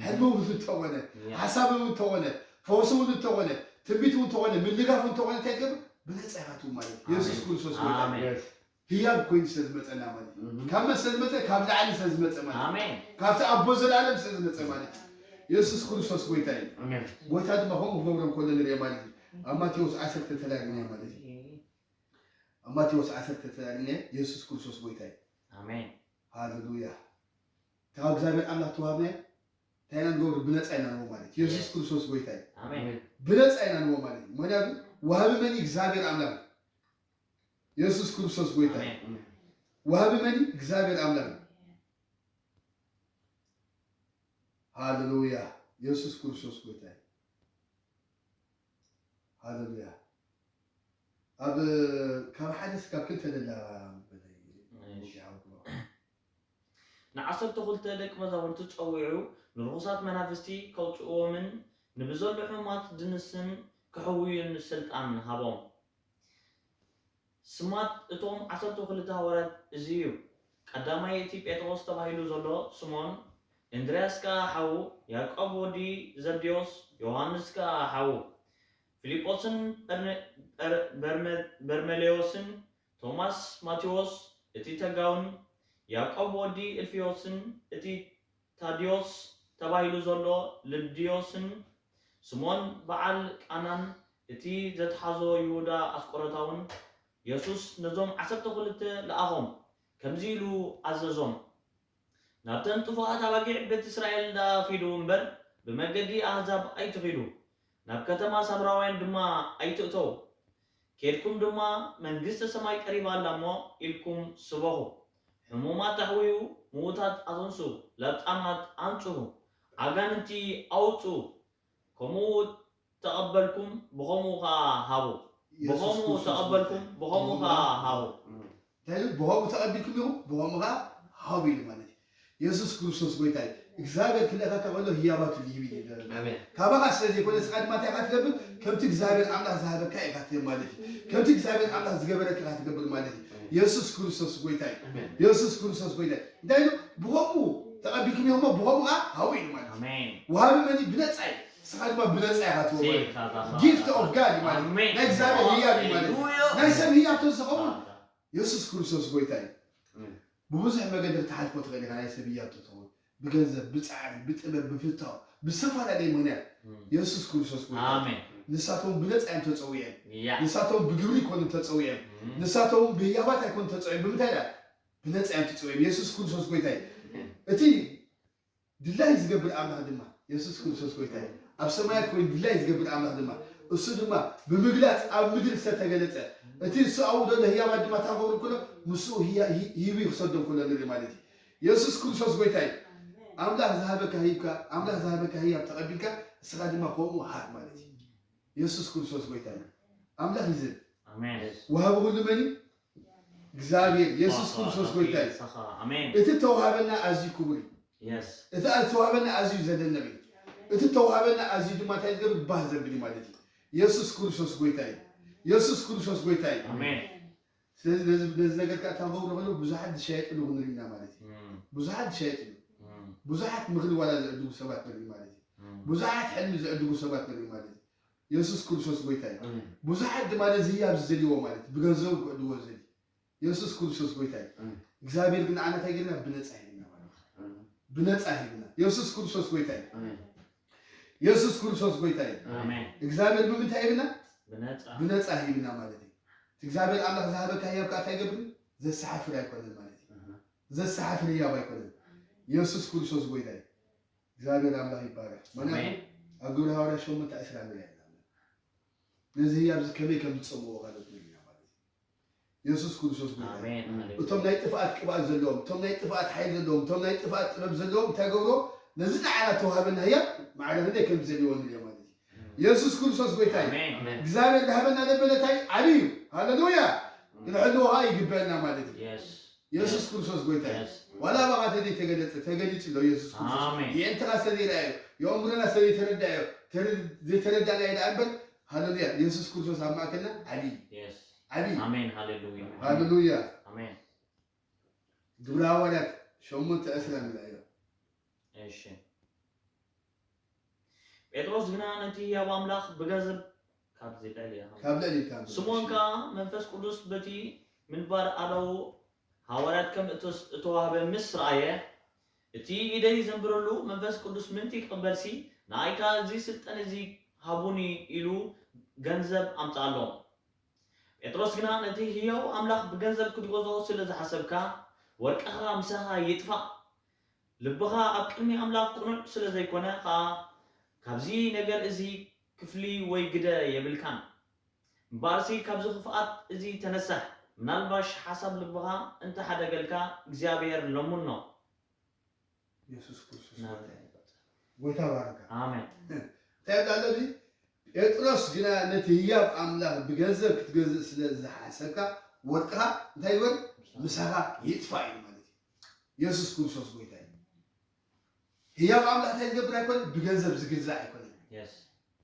ሕልሚ እውን እንተኾነ፣ ሓሳብ እውን እንተኾነ፣ ፈውሲ እውን እንተኾነ፣ ትንቢት እውን እንተኾነ፣ ምልጋፍ እውን እንተኾነ እንታይ ይገብር? ብነጻ ኢኻ ትህቡ ማለት እዩ። የሱስ ክርስቶስ ጎይታ እዩ። ህያብ ኮይኑ ስለ ዝመጸና ማለት እዩ። ካብ መን ስለ ዝመጸ? ካብ ላዕሊ ስለ ዝመጸ ማለት እዩ። ካብቲ ኣቦ ዘላለም ስለ ዝመጸ ማለት እዩ። የሱስ ክርስቶስ ጎይታ እዩ። ጎይታ ድማ ከምኡ ክገብሮም ከሎ ንሪኦ ማለት እዩ። ኣብ ማቴዎስ ዓሰርተ ተላጊና ማለት እዩ። ኣብ ማቴዎስ ዓሰርተ ተላጊና የሱስ ክርስቶስ ጎይታ እዩ። ሃሌሉያ። ካብ እግዚኣብሔር ኣምላኽ ተዋህብና እንታይ ኢና ንገብሮ? ብነጻ ኢና ንህቦ ማለት እዩ። የሱስ ክርስቶስ ጎይታ እዩ። ብነጻ ኢና ንህቦ ማለት እዩ። ምክንያቱ ዋህቢ መን እዩ? እግዚኣብሔር ኣምላኽ እዩ። የሱስ ክርስቶስ ጎይታ እዩ። ዋህቢ መን እዩ? እግዚኣብሔር ኣምላኽ እዩ። ሃሌሉያ። የሱስ ክርስቶስ ጎይታ እዩ። ሃሌሉያ። ኣብ ካብ ሓደ እስካብ ክልተ ደላ ንዓሰርተ ክልተ ደቂ መዛሙርቱ ጸዊዑ ንርኹሳት መናፍስቲ ከውጽእዎምን ንብዘሎ ሕሙማት ድንስን ክሕውዩን ስልጣን ሃቦም። ስማት እቶም ዓሰርተ ክልተ ሃዋርያት እዚ እዩ። ቀዳማይ እቲ ጴጥሮስ ተባሂሉ ዘሎ ስሞን፣ እንድርያስ ከኣ ሓዉ፣ ያዕቆብ ወዲ ዘብድዮስ፣ ዮሃንስ ከኣ ሓዉ፣ ፊልጶስን በርነ-፣ በር-፣ በርመ-፣ በርመሌዎስን፣ ቶማስ፣ ማቴዎስ እቲ ተጋውን፣ ያዕቆብ ወዲ እልፍዮስን እቲ ታድዮስ ተባሂሉ ዘሎ ልድዮስን፣ ስሞን በዓል ቃናን እቲ ዘትሓዞ ይሁዳ ኣስቆሮታውን፣ የሱስ ነዞም ዓሰርተ ክልተ ለኣኾም፣ ከምዚ ኢሉ ኣዘዞም፣ ናብተን ጥፉኣት ኣባጊዕ ቤት እስራኤል ደኣ ኺዱ እምበር፣ ብመገዲ ኣህዛብ ኣይትኺዱ፣ ናብ ከተማ ሳምራውያን ድማ ኣይትእተዉ። ኬድኩም ድማ፣ መንግስተ ሰማይ ቀሪባ ኣላ እሞ፣ ኢልኩም ስበኹ። ሕሙማት ኣሕውዩ፣ ምዉታት ኣተንስኡ፣ ለባማት ኣንጽሁ፣ ኣጋንንቲ ኣውጽኡ። ከምኡ ተቐበልኩም፣ ብኸምኡ ኸኣ ሃቡ። የሱስ ብኸምኡ ክርስቶስ ተቐበልኩም፣ ጎይታ። ብኸምኡ ኸኣ ሃቡ። እንታይ ኢሉ? ብኸምኡ ተቐቢልኩም ኢኹም፣ ብኸምኡ ኸኣ ሃቡ ኢሉ ማለት እዩ። የሱስ ክርስቶስ ጎይታ እዩ። እግዚኣብሔር ክልእኸካ ከሎ ህያባት እዩ ይህብ እዩ። ኣሜን። ካባኻ ስለ ዘይኮነ፣ ንስኻ ድማ እንታይ ኢኻ ትገብር? ከምቲ እግዚኣብሔር ኣምላኽ ዝሃበካ ኢኻ ትህብ ማለት እዩ። ከምቲ እግዚኣብሔር ኣምላኽ ዝገበረካ ኢኻ ትገብር ማለት እዩ። የሱስ ክርስቶስ ጎይታ እዩ። ኣሜን። የሱስ ክርስቶስ ጎይታ እዩ። እንታይ ኢሉ? ብኸምኡ ተቐቢልኩም ኢኹም፣ ብኸምኡ ኸኣ ሃቡ ኢሉ ማለት እዩ። ኣሜን። ወሃቢ መን እዩ? ብነጻ እዩ። ንስኻ ድማ ብነጻ ኢኻ ትህቦ ማለት እዩ። ሴፍ፣ ኣታ፣ ጊፍት ኦፍ ጋድ ማለት እዩ። ኣሜን። ናይ እግዚኣብሔር ህያብ እዩ ማለት እዩ። ሃሌሉያ። ናይ ሰብ ህያብ ተዝኸውን፣ ኣታ። የሱስ ክርስቶስ ጎይታ እዩ። ኣሜን። ብብዙሕ መገዲ ክትሓልፎ ትኽእል ኢኻ፣ ናይ ሰብ ህያብ ተትኸውን። ብገንዘብ፣ ብጻዕሪ፣ ብጥበብ፣ ብፍታው፣ ብዝተፈላለየ ምኽንያት እም። የሱስ ክርስቶስ ጎይታ እዩ። ኣሜን። ንሳቶም ብነጻ እዮም ተጸዊዖም። ያ። ንሳቶም ብግብሪ ይኮኑ ተጸዊዖም። እም። ንሳቶም ብህያባት ኣይኮኑ ተጸዊዖም። ብምንታይ ደኣ? ብነጻ እዮም ተጸዊዖም። የሱስ ክርስቶስ ጎይታ እዩ። ኣሜን። እቲ ድላይ ዝገብር ኣምላኽ ድማ፣ የሱስ ክርስቶስ ጎይታ እዩ። ኣብ ሰማያት ኮይኑ ድላይ ዝገብር ኣምላኽ ድማ፣ እሱ ድማ ብምግላጽ ኣብ ምድሪ ዝተገለጸ፣ እቲ እሱ ኣብኡ ዘሎ ህያባት ድማ ታንከብሩ ከሎ፣ ምስኡ ህያ-፣ ሂ-፣ ሂቡ ክሰዶም ከሎ ንርኢ ማለት እዩ። የሱስ ክርስቶስ ጎይታ እዩ። ኣምላኽ ዝሃበካ ሂብካ፣ ኣምላኽ ዝሃበካ ህያብ ተቐቢልካ፣ እስኻ ድማ ከምኡ ሃብ ማለት እዩ። የሱስ ክርስቶስ ጎይታ እዩ። ኣምላኽ ይዝብ። ኣሜን። ወሃቢ ኩሉ መን እዩ? እግዚኣብሔር። የሱስ ኣታ፣ ክርስቶስ ኣታ፣ ጎይታ እዩ። ኣታ፣ ኣሜን። እቲ ተዋህበና ኣዝዩ ክቡር እዩ። የስ። እቲ ዝተዋህበና ኣዝዩ ዘደንቕ እዩ። እቲ ተዋህበና ኣዝዩ ድማ እንታይ ዝገብር? ባህ ዘብል እዩ ማለት እዩ። የሱስ ክርስቶስ ጎይታ እዩ። የሱስ ክርስቶስ ጎይታ እዩ። ኣሜን። ስለዚ ነዚ፣ ነዚ ነገር ከኣ ታንከብሩ ከለዉ ብዙሓት ዝሻየጥሉ ክንርኢ ኢና ማለት እዩ። እም። ብዙሓት ዝሻየጥሉ። እም። ብዙሓት ምኽሪ ዋላ ዝዕድጉ ሰባት ንርኢ ማለት እዩ። እም። ብዙሓት ሕልሚ ዝዕድጉ ሰባት ንርኢ ማለት እዩ። የሱስ ክርስቶስ ጎይታ እዩ። ኣሜን። ብዙሓት ድማ ነዚ ህያብ ዝደልይዎ ማለት እዩ። ብገንዘቡ ክዕድግዎ ዝደልዩ። የሱስ ክርስቶስ ጎይታ እዩ። ኣሜን። እግዚኣብሔር ግን ንዓና እንታይ ጌርና? ብነጻ ሂብና ማለት እዩ። ኣሜን። ብነጻ ሂብና። የሱስ ክርስቶስ ጎይታ እዩ። ኣሜን። የሱስ ክርስቶስ ጎይታ እዩ። ኣሜን። እግዚኣብሔር ብምንታይ ሂብና? ብነጻ። ብነጻ ሂብና ማለት እዩ። እግዚኣብሔር ኣምላኽ ዝሃበካ ህያብ ከኣ እንታይ ይገብር? ዘሰሓፍር ኣይኮነን ማለት እዩ። ኣሃ። ዘሰሓፍር ህያብ ኣይኮነን። የሱስ ክርስቶስ ጎይታ እዩ። እግዚኣብሔር ኣምላኽ ይባረክ። ምኽንያቱ ኣሜን። ኣብ ግብረ ሃዋርያት ሸሞንተ ዕስራ ንርኢ ኣለና። ነዚ ህያብ እዚ ከመይ ከም ዝጸምዎ ካልኦት ንርኢ ኢና ማለት እዩ። የሱስ ክርስቶስ ጎይታ እዩ። ኣሜን። ሃሌሉያ። እቶም ናይ ጥፍኣት ቅብኣት ዘለዎም፣ እቶም ናይ ጥፍኣት ሓይሊ ዘለዎም፣ እቶም ናይ ጥፍኣት ጥበብ ዘለዎም እንታይ ገብሮ? ነዚ ንዓና ተዋህበና ህያብ ማዕረ ክንደይ ከም ዝደልይዎ ንርኢ ማለት እዩ። የሱስ ክርስቶስ ጎይታ እዩ። ኣሜን። ኣሜን። እግዚኣብሔር ዝሃበና ደበነታይ ዓብዪ እዩ። ሃሌሉያ። ኣሜን። ክንሕልዎ ኸኣ ይግበአና ማለት እዩ። የስ። የሱስ የስ። ክርስቶስ ጎይታ እዩ። የስ። ዋላ ኣባኻ ተዘይተገለጸ፣ ተገሊጹ ኣሎ የሱስ ክርስቶስ። ኣሜን። የእንትኻ ስለ ዘይረኣዮ፣ የእምሮና ስለ ዘይተረዳዮ፣ ተረ-፣ ዘይተረዳእናዮ ደኣ እምበር፣ ሃሌሉያ፣ የሱስ ክርስቶስ ኣብ ማእከልና ዓብዪ እዩ። የስ። ዓብዪ እዩ። ኣሜን። ሃሌሉያ። ሃሌሉያ። ኣሜን። ግብረ ሃዋርያት ሸሞንተ ዕስራ ንርኣዮ። እሺ። ጴጥሮስ ግና ነቲ ህያው ኣምላኽ ብገንዘብ ካብ ልዕሊ ኢኻ። ካብ ልዕሊ ኢልካ ኣንብብ። ስምዖን ከኣ መንፈስ ቅዱስ በቲ ምንባር ኣደው ሃዋርያት ከም እተስ-፣ እተዋህበ ምስ ረኣየ፣ እቲ ኢደይ ዘንብረሉ መንፈስ ቅዱስ ምእንቲ ክቕበልሲ፣ ንኣይ ከኣ እዚ ስልጣን እዚ ሃቡኒ ኢሉ ገንዘብ ኣምጽኣሎም። ጴጥሮስ ግና ነቲ ህያው ኣምላኽ ብገንዘብ ክትገዝኦ ስለ ዝሓሰብካ፣ ወርቅኻ ምሳኻ ይጥፋእ። ልብኻ ኣብ ቅድሚ ኣምላኽ ቅኑዕ ስለ ዘይኮነ ኸኣ፣ ካብዚ ነገር እዚ ክፍሊ ወይ ግደ የብልካን። እምበኣርሲ ካብዚ ክፍኣት እዚ ተነሳሕ፣ ምናልባሽ ሓሳብ ልብኻ እንተ ሓደገልካ እግዚኣብሔር ለምኖ። የሱስ ክርስቶስ ናመን። ጎይታ እዩ። ጎይታ ባርካ። ኣሜን። እንታይ ይብላ ኣሎ እዚ? ጴጥሮስ ግና ነቲ ህያብ ኣምላኽ ብገንዘብ ክትገዝእ ስለ ዝሓሰብካ፣ ወርቅኻ እንታይ ይበል? ምሳኻ ይጥፋእ እዩ ማለት እዩ። የሱስ ክርስቶስ ጎይታ እዩ። ህያብ ኣምላኽ እንታይ ዝገብር ኣይኮነን? ብገንዘብ ዝግዛእ ኣይኮነን። የስ።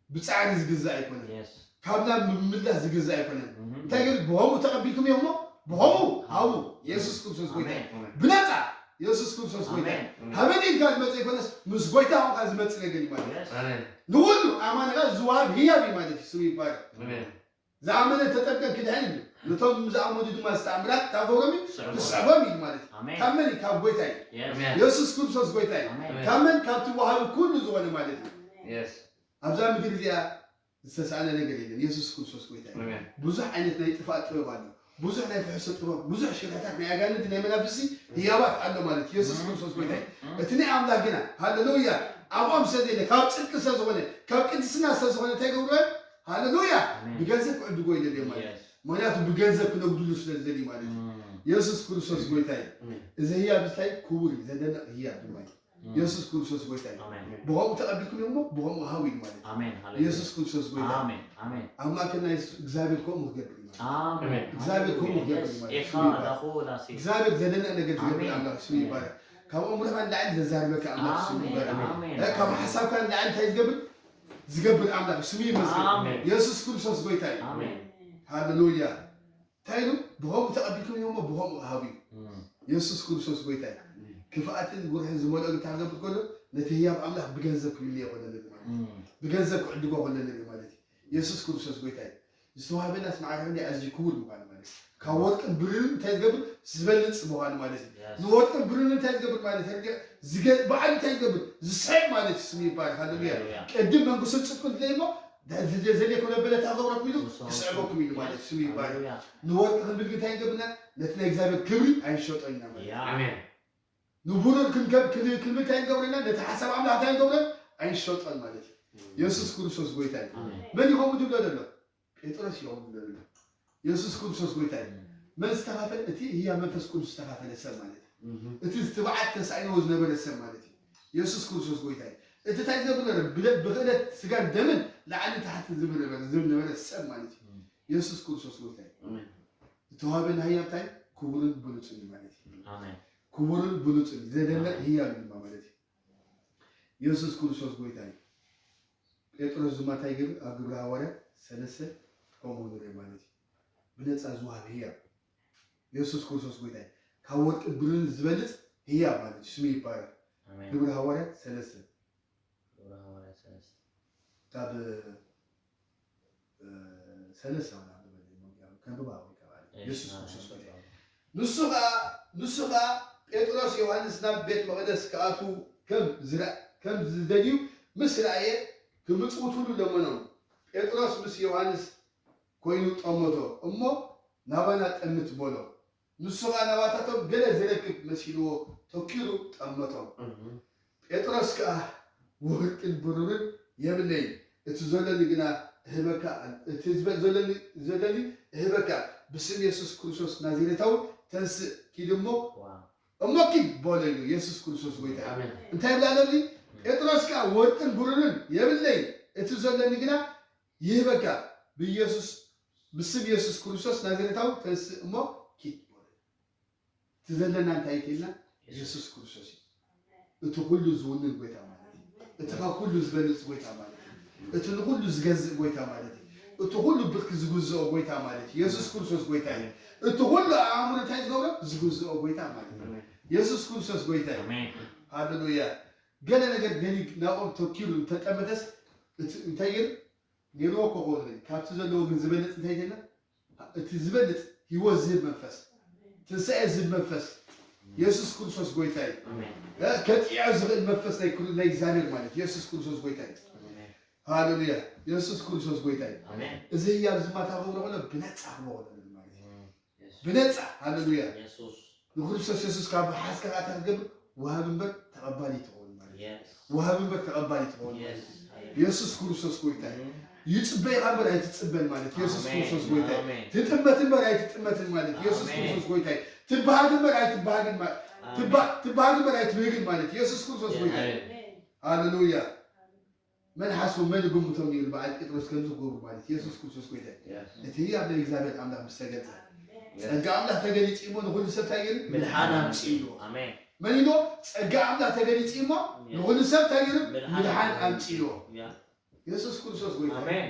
ብጻዕሪ ዝግዛእ ኣይኮነን። የስ። ካብ ናብ ምምላስ ዝግዛእ ኣይኮነን። እህ። እንታይ ገይሩ? ብኸምኡ ተቐቢልኩም እዮም እሞ ብኸምኡ ሃቡ። የሱስ ክርስቶስ ጎይታ እዩ። ኣሜን። ብነጻ የሱስ ክርስቶስ ጎይታ እዩ። ኣሜን። ሃበኒ ኢልካ ዝመጽእ ኣይኮነስ ምስ ጎይታ ኾንካ ዝመጽእ ነገር እዩ ማለት እዩ። የስ። ኣሜን። ንኹሉ ኣማኒ ኸኣ ዝወሃብ ህያብ እዩ ማለት እዩ። ስሙ ይባረክ። ኣሜን። ዝኣመነ ተጠምቀ ክድሕን እዩ። ነቶም ዝኣመኑ ድማ ዝተኣምራት ታጎሮም እዩ፣ ስዕቦም። ክስዕቦም እዩ ማለት እዩ። ኣሜን። ካብ መን እዩ? ካብ ጎይታ እዩ። የስ። ኣሜን። የሱስ ክርስቶስ ጎይታ እዩ። ኣሜን። ካብ መን? ካብቲ ወሃቢ ኩሉ ዝኾነ ማለት እዩ። የስ። ኣብዛ ምድሪ እዚኣ ዝተሳእነ ነገር የለን። የሱስ ክርስቶስ ጎይታ እዩ። ኣሜን። ብዙሕ ዓይነት ናይ ጥፍኣት ጥበብ ኣሎ። ብዙሕ ናይ ፍሕሶ ጥበብ፣ ብዙሕ ሽርሕታት ናይ ኣጋንንቲ ናይ መናፍስቲ ህያባት ኣሎ ማለት እዩ። የሱስ ክርስቶስ ጎይታ እዩ። እቲ ናይ ኣምላኽ ግና፣ ሃሌሉያ፣ ኣብኦም ስለ ዘይለ፣ ካብ ጽድቂ ስለ ዝኾነ፣ ካብ ቅድስና ስለ ዝኾነ እንታይ ገብረ? ሃሌሉያ፣ ኣሜን። ብገንዘብ ክዕድጎ ይደልዮ ማለት እዩ። Yes. ምክንያቱ ብገንዘብ ክነጉድሉ ስለ ዝደልዩ ማለት እዩ። Mm. የሱስ ክርስቶስ ጎይታ እዩ። Mm. እዚ ህያብ እንታይ ክቡር እዩ፣ ዘደነቕ ህያብ ድማ እዩ። Mm. የሱስ ክርስቶስ ጎይታ እዩ። ኣሜን። ብኸምኡ ተቐቢልኩም እሞ ብኸምኡ ሃቡ እዩ ማለት እዩ። ኣሜን። ሃሌሉያ። የሱስ ክርስቶስ ጎይታ እዩ። ኣሜን። ኣሜን። ኣብ ማእከልና የሱስ እግዚኣብሔር ከምኡ ክገብር እዩ ማለት እዩ። ኣሜን። እግዚኣብሔር ከምኡ ክገብር እዩ Yes. ማለት እዩ። ኤኻ ስሙ ይባረክ። ዳኹ ላሲ። እግዚኣብሔር ዘደነቕ ነገር ዝገብር ኣሜን። ኣምላኽ ስሙ ይባረክ። ካብ ኣእምሮኻ ንላዕሊ ዘዛርበካ ኣምላኽ ስሙ ኣሜን። ይባረክ። ኣሜን። እ፣ ካብ ሓሳብካ ንላዕሊ እንታይ ዝገብር? ዝገብር ኣምላኽ ስሙ ይመስገን። ኣሜን። የሱስ ክርስቶስ ጎይታ እዩ። ኣሜን። ሃሌሉያ። እንታይ ኢሉ? ብኸምኡ ተቐቢልኩም እሞ ብኸምኡ ሃቡ እዩ። Mm. የሱስ ክርስቶስ ጎይታ እዩ። ክፍኣትን ጉርሕን ዝመልኦ እንታይ ክገብር ከሎ ነቲ ህያብ ኣምላኽ ብገንዘብ ክምልዮ ከሎ ንርኢ ማለት እዩ። Mm. ብገንዘብ ክዕድጎ ከሎ ንርኢ ማለት እዩ። የሱስ ክርስቶስ ጎይታ እዩ። ዝተዋህበናስ ማዕረ ክንደይ ኣዝዩ ክቡር ምዃኑ ማለት እዩ። ካብ ወርቅን ብሩርን እንታይ ዝገብር? ዝበልጽ ምዃኑ ማለት እዩ። Yes. ንወርቅን ብሩርን እንታይ ዝገብር ማለት እዩ? ዝገ-፣ ባዕሉ እንታይ ዝገብር? ዝስዕብ ማለት እዩ። ስሙ ይባረክ። ሃሌሉያ። ሃሌሉያ። ቅድም መንግስትን ጽድቅን ትደልዩ እሞ፣ ዘ-፣ ዘ-፣ ዘድልየኩም ለበለ እንታይ ክገብረኩም ኢሉ? ንስኹም ክስዕበኩም ኢሉ ማለት እዩ። ስሙ ይባረክ። ሃሌሉያ። ንወርቂ ክንብል እንታይ ይገብርና? ነቲ ናይ እግዚኣብሔር ክብሪ ኣይንሸጦን ኢና ማለት እዩ። ያ። ኣሜን። ንብሩር ክንከብ-፣ ክን-፣ ክንብል እንታይ ንገብረና? ነቲ ሓሳብ ኣምላኽ እንታይ ንገብረን? ኣይንሸጦን ማለት እዩ። የሱስ ክርስቶስ ጎይታ እዩ። ኣሜን። መን ይኸውን ዝብሎ ዘሎ? ጴጥሮስ ይኸውን ዝብሎ ዘሎ። የሱስ ክርስቶስ ጎይታ እዩ። መን ዝተኻፈለ? እቲ ህያ መንፈስ ቅዱስ ዝተኻፈለ ሰብ ማለት እዩ። እቲ ትብዓት ተሳኢንዎ ዝነበረ ሰብ ማለት እዩ። የሱስ ክርስቶስ ጎይታ እዩ። እቲ እንታይ ዝነብር ነበረ? ብለ-፣ ብኽእለት ስጋን ደምን ላዕሊ ታሕቲ ዝብል ነበረ፣ ዝብል ነበረ ሰብ ማለት እዩ። የሱስ ክርስቶስ ጎይታ እዩ። ኣሜን። ዝተዋህበና ህያብ እንታይ? ክቡርን ብሉጽን እዩ ማለት እዩ። ኣሜን። ክቡርን ብሉጽን እዩ። ዘደነቕ ህያብ እዩ ድማ ማለት እዩ። የሱስ ክርስቶስ ጎይታ እዩ። ጴጥሮስ ድማ እንታይ ይገብር? ኣብ ግብረ ሃዋርያት ሰለስተ ከምኡ ንርኢ ማለት እዩ። ብነጻ ዝወሃብ ህያብ። የሱስ ክርስቶስ ጎይታ እዩ። ካብ ወርቂ ብርን ዝበልጽ ህያብ ማለት እዩ። ስሙ ይባረክ። ኣሜን። ግብረ ሃዋርያት ሰለስተ ግብረ ሃዋርያት ሰለስተ። ካብ፣ እ፣ ሰለስተ ሆና ከንብባ ወይ ከባል እሺ፣ የሱስ ኣሜን። ክርስቶስ ጎይታ እዩ። ንሱ ኸኣ፣ ንሱ ኸኣ ጴጥሮስ ዮሃንስ ናብ ቤት መቕደስ ክኣትዉ ከም ዝረ-፣ ከም ዝደልዩ ምስ ረኣየ ክምጽውትሉ ለመኖም። ጴጥሮስ ምስ ዮሃንስ ኮይኑ ጠመቶ እሞ ናባና ጠምት በሎ። ንሱ ኸኣ ናባታቶም ገለ ዝረክብ መሲልዎ ተኪሩ ጠመቶም። ጴጥሮስ ከኣ ወርቅን ብሩርን የብለይን፣ እቲ ዘሎኒ ግና እህበካ፣ እቲ ዝበ-፣ ዘሎኒ፣ ዘሎኒ እህበካ፣ ብስም የሱስ ክርስቶስ ናዝሬታዊ ተንስእ፣ ኪድ እሞ፣ ዋው። እሞ ኪድ በሎ ኢሉ የሱስ ክርስቶስ ጎይታ እዩ። ኣሜን። እንታይ ይብላ ኣለዚ? ጴጥሮስ ከኣ ወርቅን ብሩርን የብለይን፣ እቲ ዘሎኒ ግና ይህበካ፣ ብየሱስ፣ ብስም የሱስ ክርስቶስ ናዝሬታዊ ተንስእ እሞ ኪድ በሎ። እቲ ዘለና እንታይ እዩ ኢልና? የሱስ ክርስቶስ እዩ። እቲ ኩሉ ዝውንን ጎይታ ማለት እዩ። እቲ ካብ ኩሉ ዝበልጽ ጎይታ ማለት እዩ። እቲ ንኩሉ ዝገዝእ ጎይታ ማለት እዩ። እቲ ኩሉ ብርኪ ዝግዝኦ ጎይታ ማለት እዩ። የሱስ ክርስቶስ ጎይታ እዩ። እቲ ኩሉ ኣእምሮ እንታይ ዝገብሮ? ዝግዝኦ ጎይታ ማለት እዩ። የሱስ ክርስቶስ ጎይታ እዩ። ኣሜን። ሃሌሉያ። ገለ ነገር ገሊ ናብኦም ተኪሉ እንተጠመተስ እቲ እንታይ ገይሩ? ነይርዎ እኮ ክኸውን ይኽእል። ካብቲ ዘለዎ ግን ዝበልጽ እንታይ ይደለ? እቲ ዝበልጽ ህይወት ዝህብ መንፈስ፣ ትንሳኤ ዝህብ መንፈስ፣ የሱስ ክርስቶስ ጎይታ እዩ። ኣሜን። እ፣ ከጥዕዮ ዝኽእል መንፈስ ናይ ክሩ-፣ ናይ እግዚኣብሔር ማለት የሱስ ክርስቶስ ጎይታ እዩ። ኣሜን። ሃሌሉያ። የሱስ ክርስቶስ ጎይታ እዩ። ኣሜን። እዚ ህያብ ዝማታ ክብሮ ከሎ ብነጻ ክብሮ ከሎ ማለት እዩ። የሱስ። ብነጻ፣ ሃሌሉያ። የሱስ። ንክርስቶስ የሱስ ካብ ሓዝካ ከኣ እንታይ ክትገብር? ወሃቢ እምበር ተቐባሊ ትኸውን ማለት እዩ። የስ። ወሃቢ እምበር ተቐባሊ ትኸውን ማለት የስ። እዩ። የሱስ ክርስቶስ ጎይታ እዩ። ይጽበ ኢኻ እምበር ኣይትጽበን ማለት እዩ። የሱስ ኣሜን። ክርስቶስ ጎይታ እዩ። ኣሜን። ትጥመት እምበር ኣይትጥመትን ማለት እዩ። የሱስ ኣሜን። ክርስቶስ ጎይታ እዩ። ትበሃግ እምበር ኣይትበሃግን ማ-፣ ኣሜን። ትባ-፣ ትበሃግ እምበር ኣይትበህግን ማለት እዩ። የሱስ ክርስቶስ ጎይታ እዩ። ኣሜን። ሃሌሉያ። መን ሓስቡ መን ይግምቶም ነይሩ በዓል ጴጥሮስ ከምዚ ክገብሩ ማለት እዩ። የሱስ ክርስቶስ ጎይታ እዩ። የስ። እቲ ህያብ ናይ እግዚኣብሔር ኣምላኽ ምስ ተገልጸ ጸጋ ኣምላኽ ተገሊጹ እሞ ንኹሉ ሰብ እንታይ ገይሩ? ምድሓን ኣምጺኡ ኢልዎ። ኣሜን። መን ኢልዎ? ጸጋ ኣምላኽ ተገሊጹ እሞ ንኹሉ ሰብ እንታይ ገይሩ? ምድሓን ኣምጺኡ ኢልዎ። ያ። የሱስ ክርስቶስ ጎይታ እዩ። ኣሜን።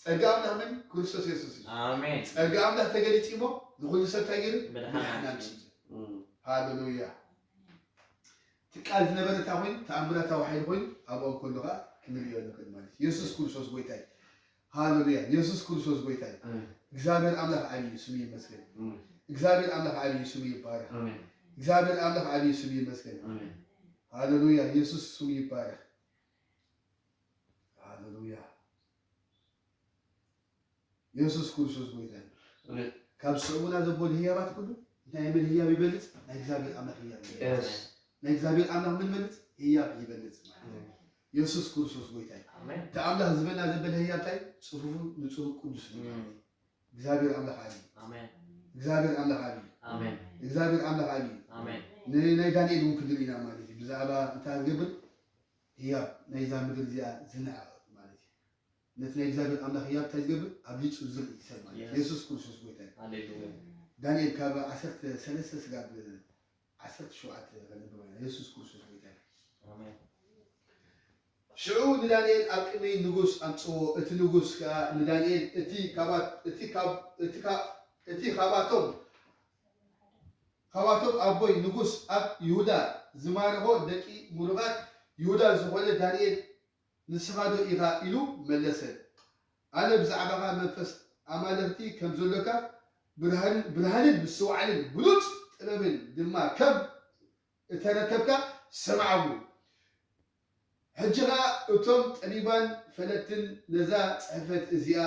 ጸጋ ኣምላኽ መን? ክርስቶስ የሱስ እዩ። ኣሜን። ጸጋ ኣምላኽ ተገሊጹ እሞ ንኹሉ ሰብ እንታይ ገይሩ? ምድሓን ምድሓን ኣምጺኡ። ኣምጺኡ። ሃሌሉያ። እቲ ቃል ዝነበረ እንታይ ኮይኑ? ተኣምራታዊ ሓይሊ ኮይኑ ኣብኦም ከሎ ኸዓ ክንርእዮ ንኽእል ማለት እዩ። የሱስ ክርስቶስ ጎይታ እዩ። ሃሌሉያ። የሱስ ክርስቶስ ጎይታ እዩ። ኣሜን። እግዚኣብሔር ኣምላኽ ዓብዪ እዩ፣ ስሙ ይመስገን። ኣሜን። እግዚኣብሔር ኣምላኽ ዓብዪ እዩ፣ ስሙ ይባረክ። ኣሜን። እግዚኣብሔር ኣምላኽ ዓብዪ እዩ፣ ስሙ ይመስገን። ኣሜን። ሃሌሉያ። የሱስ ስሙ ይባረክ። ሃሌሉያ። የሱስ ክርስቶስ ጎይታ እዩ። ካብ ዝስዕቡና ዘበሉ ህያባት ኩሉ እንታይ መን ህያብ ይበልጽ? ናይ እግዚኣብሔር ኣምላኽ ህያብ ይበልጽ። ናይ እግዚኣብሔር ኣምላኽ ምን ይበልጽ? ህያብ ይበልጽ ማለት እዩ። የሱስ ክርስቶስ ጎይታ እዩ። እቲ ኣምላኽ ዝበና ዘበለ ህያብ እንታይ? ጽፉፉ ንጹህ ቅዱስ እዩ። እግዚኣብሔር ኣምላኽ ዓቢ እዩ። እግዚኣብሔር ኣምላኽ ዓቢ እዩ። እግዚኣብሔር ኣምላኽ ዓቢ እዩ። ንናይ ዳንኤል እውን ክንርኢ ኢና ማለት እዩ። ብዛዕባ እንታይ ዝገብር ህያብ ናይዛ ምድሪ እዚኣ ዝንዕቕ ማለት እዩ። ነቲ ናይ እግዚኣብሔር ኣምላኽ ህያብ እንታይ ዝገብር? ኣብሊጹ ዝርኢ ሰብ ማለት እዩ። የሱስ ክርስቶስ ጎይታ እዩ። ዳንኤል ካብ ዓሰርተ ሰለስተ ስጋብ ዓሰርተ ሸውዓተ ከነንብባ ኢና። የሱስ ክርስቶስ ጎይታ እዩ። ሽዑ ንዳንኤል ኣብ ቅድሚ ንጉስ ኣምጽዎ። እቲ ንጉስ ከኣ ንዳንኤል፣ እቲ ካባት-፣ እቲ ካብ-፣ እቲ ካ-፣ እቲ ካባቶም፣ ካባቶም ኣቦይ ንጉስ ኣብ ይሁዳ ዝማረኾ ደቂ ምሩቓት ይሁዳ ዝኾነ ዳንኤል ንስኻ ዶ ኢኻ? ኢሉ መለሰ። ኣነ ብዛዕባኻ መንፈስ ኣማልኽቲ ከም ዘሎካ ብርሃን-፣ ብርሃንን ምስትውዓልን ብሉጽ ጥበብን ድማ ከም እተረከብካ ሰምዓሉ። ሕጂ ኸኣ እቶም ጠቢባን ፈለጥትን ነዛ ጽሕፈት እዚኣ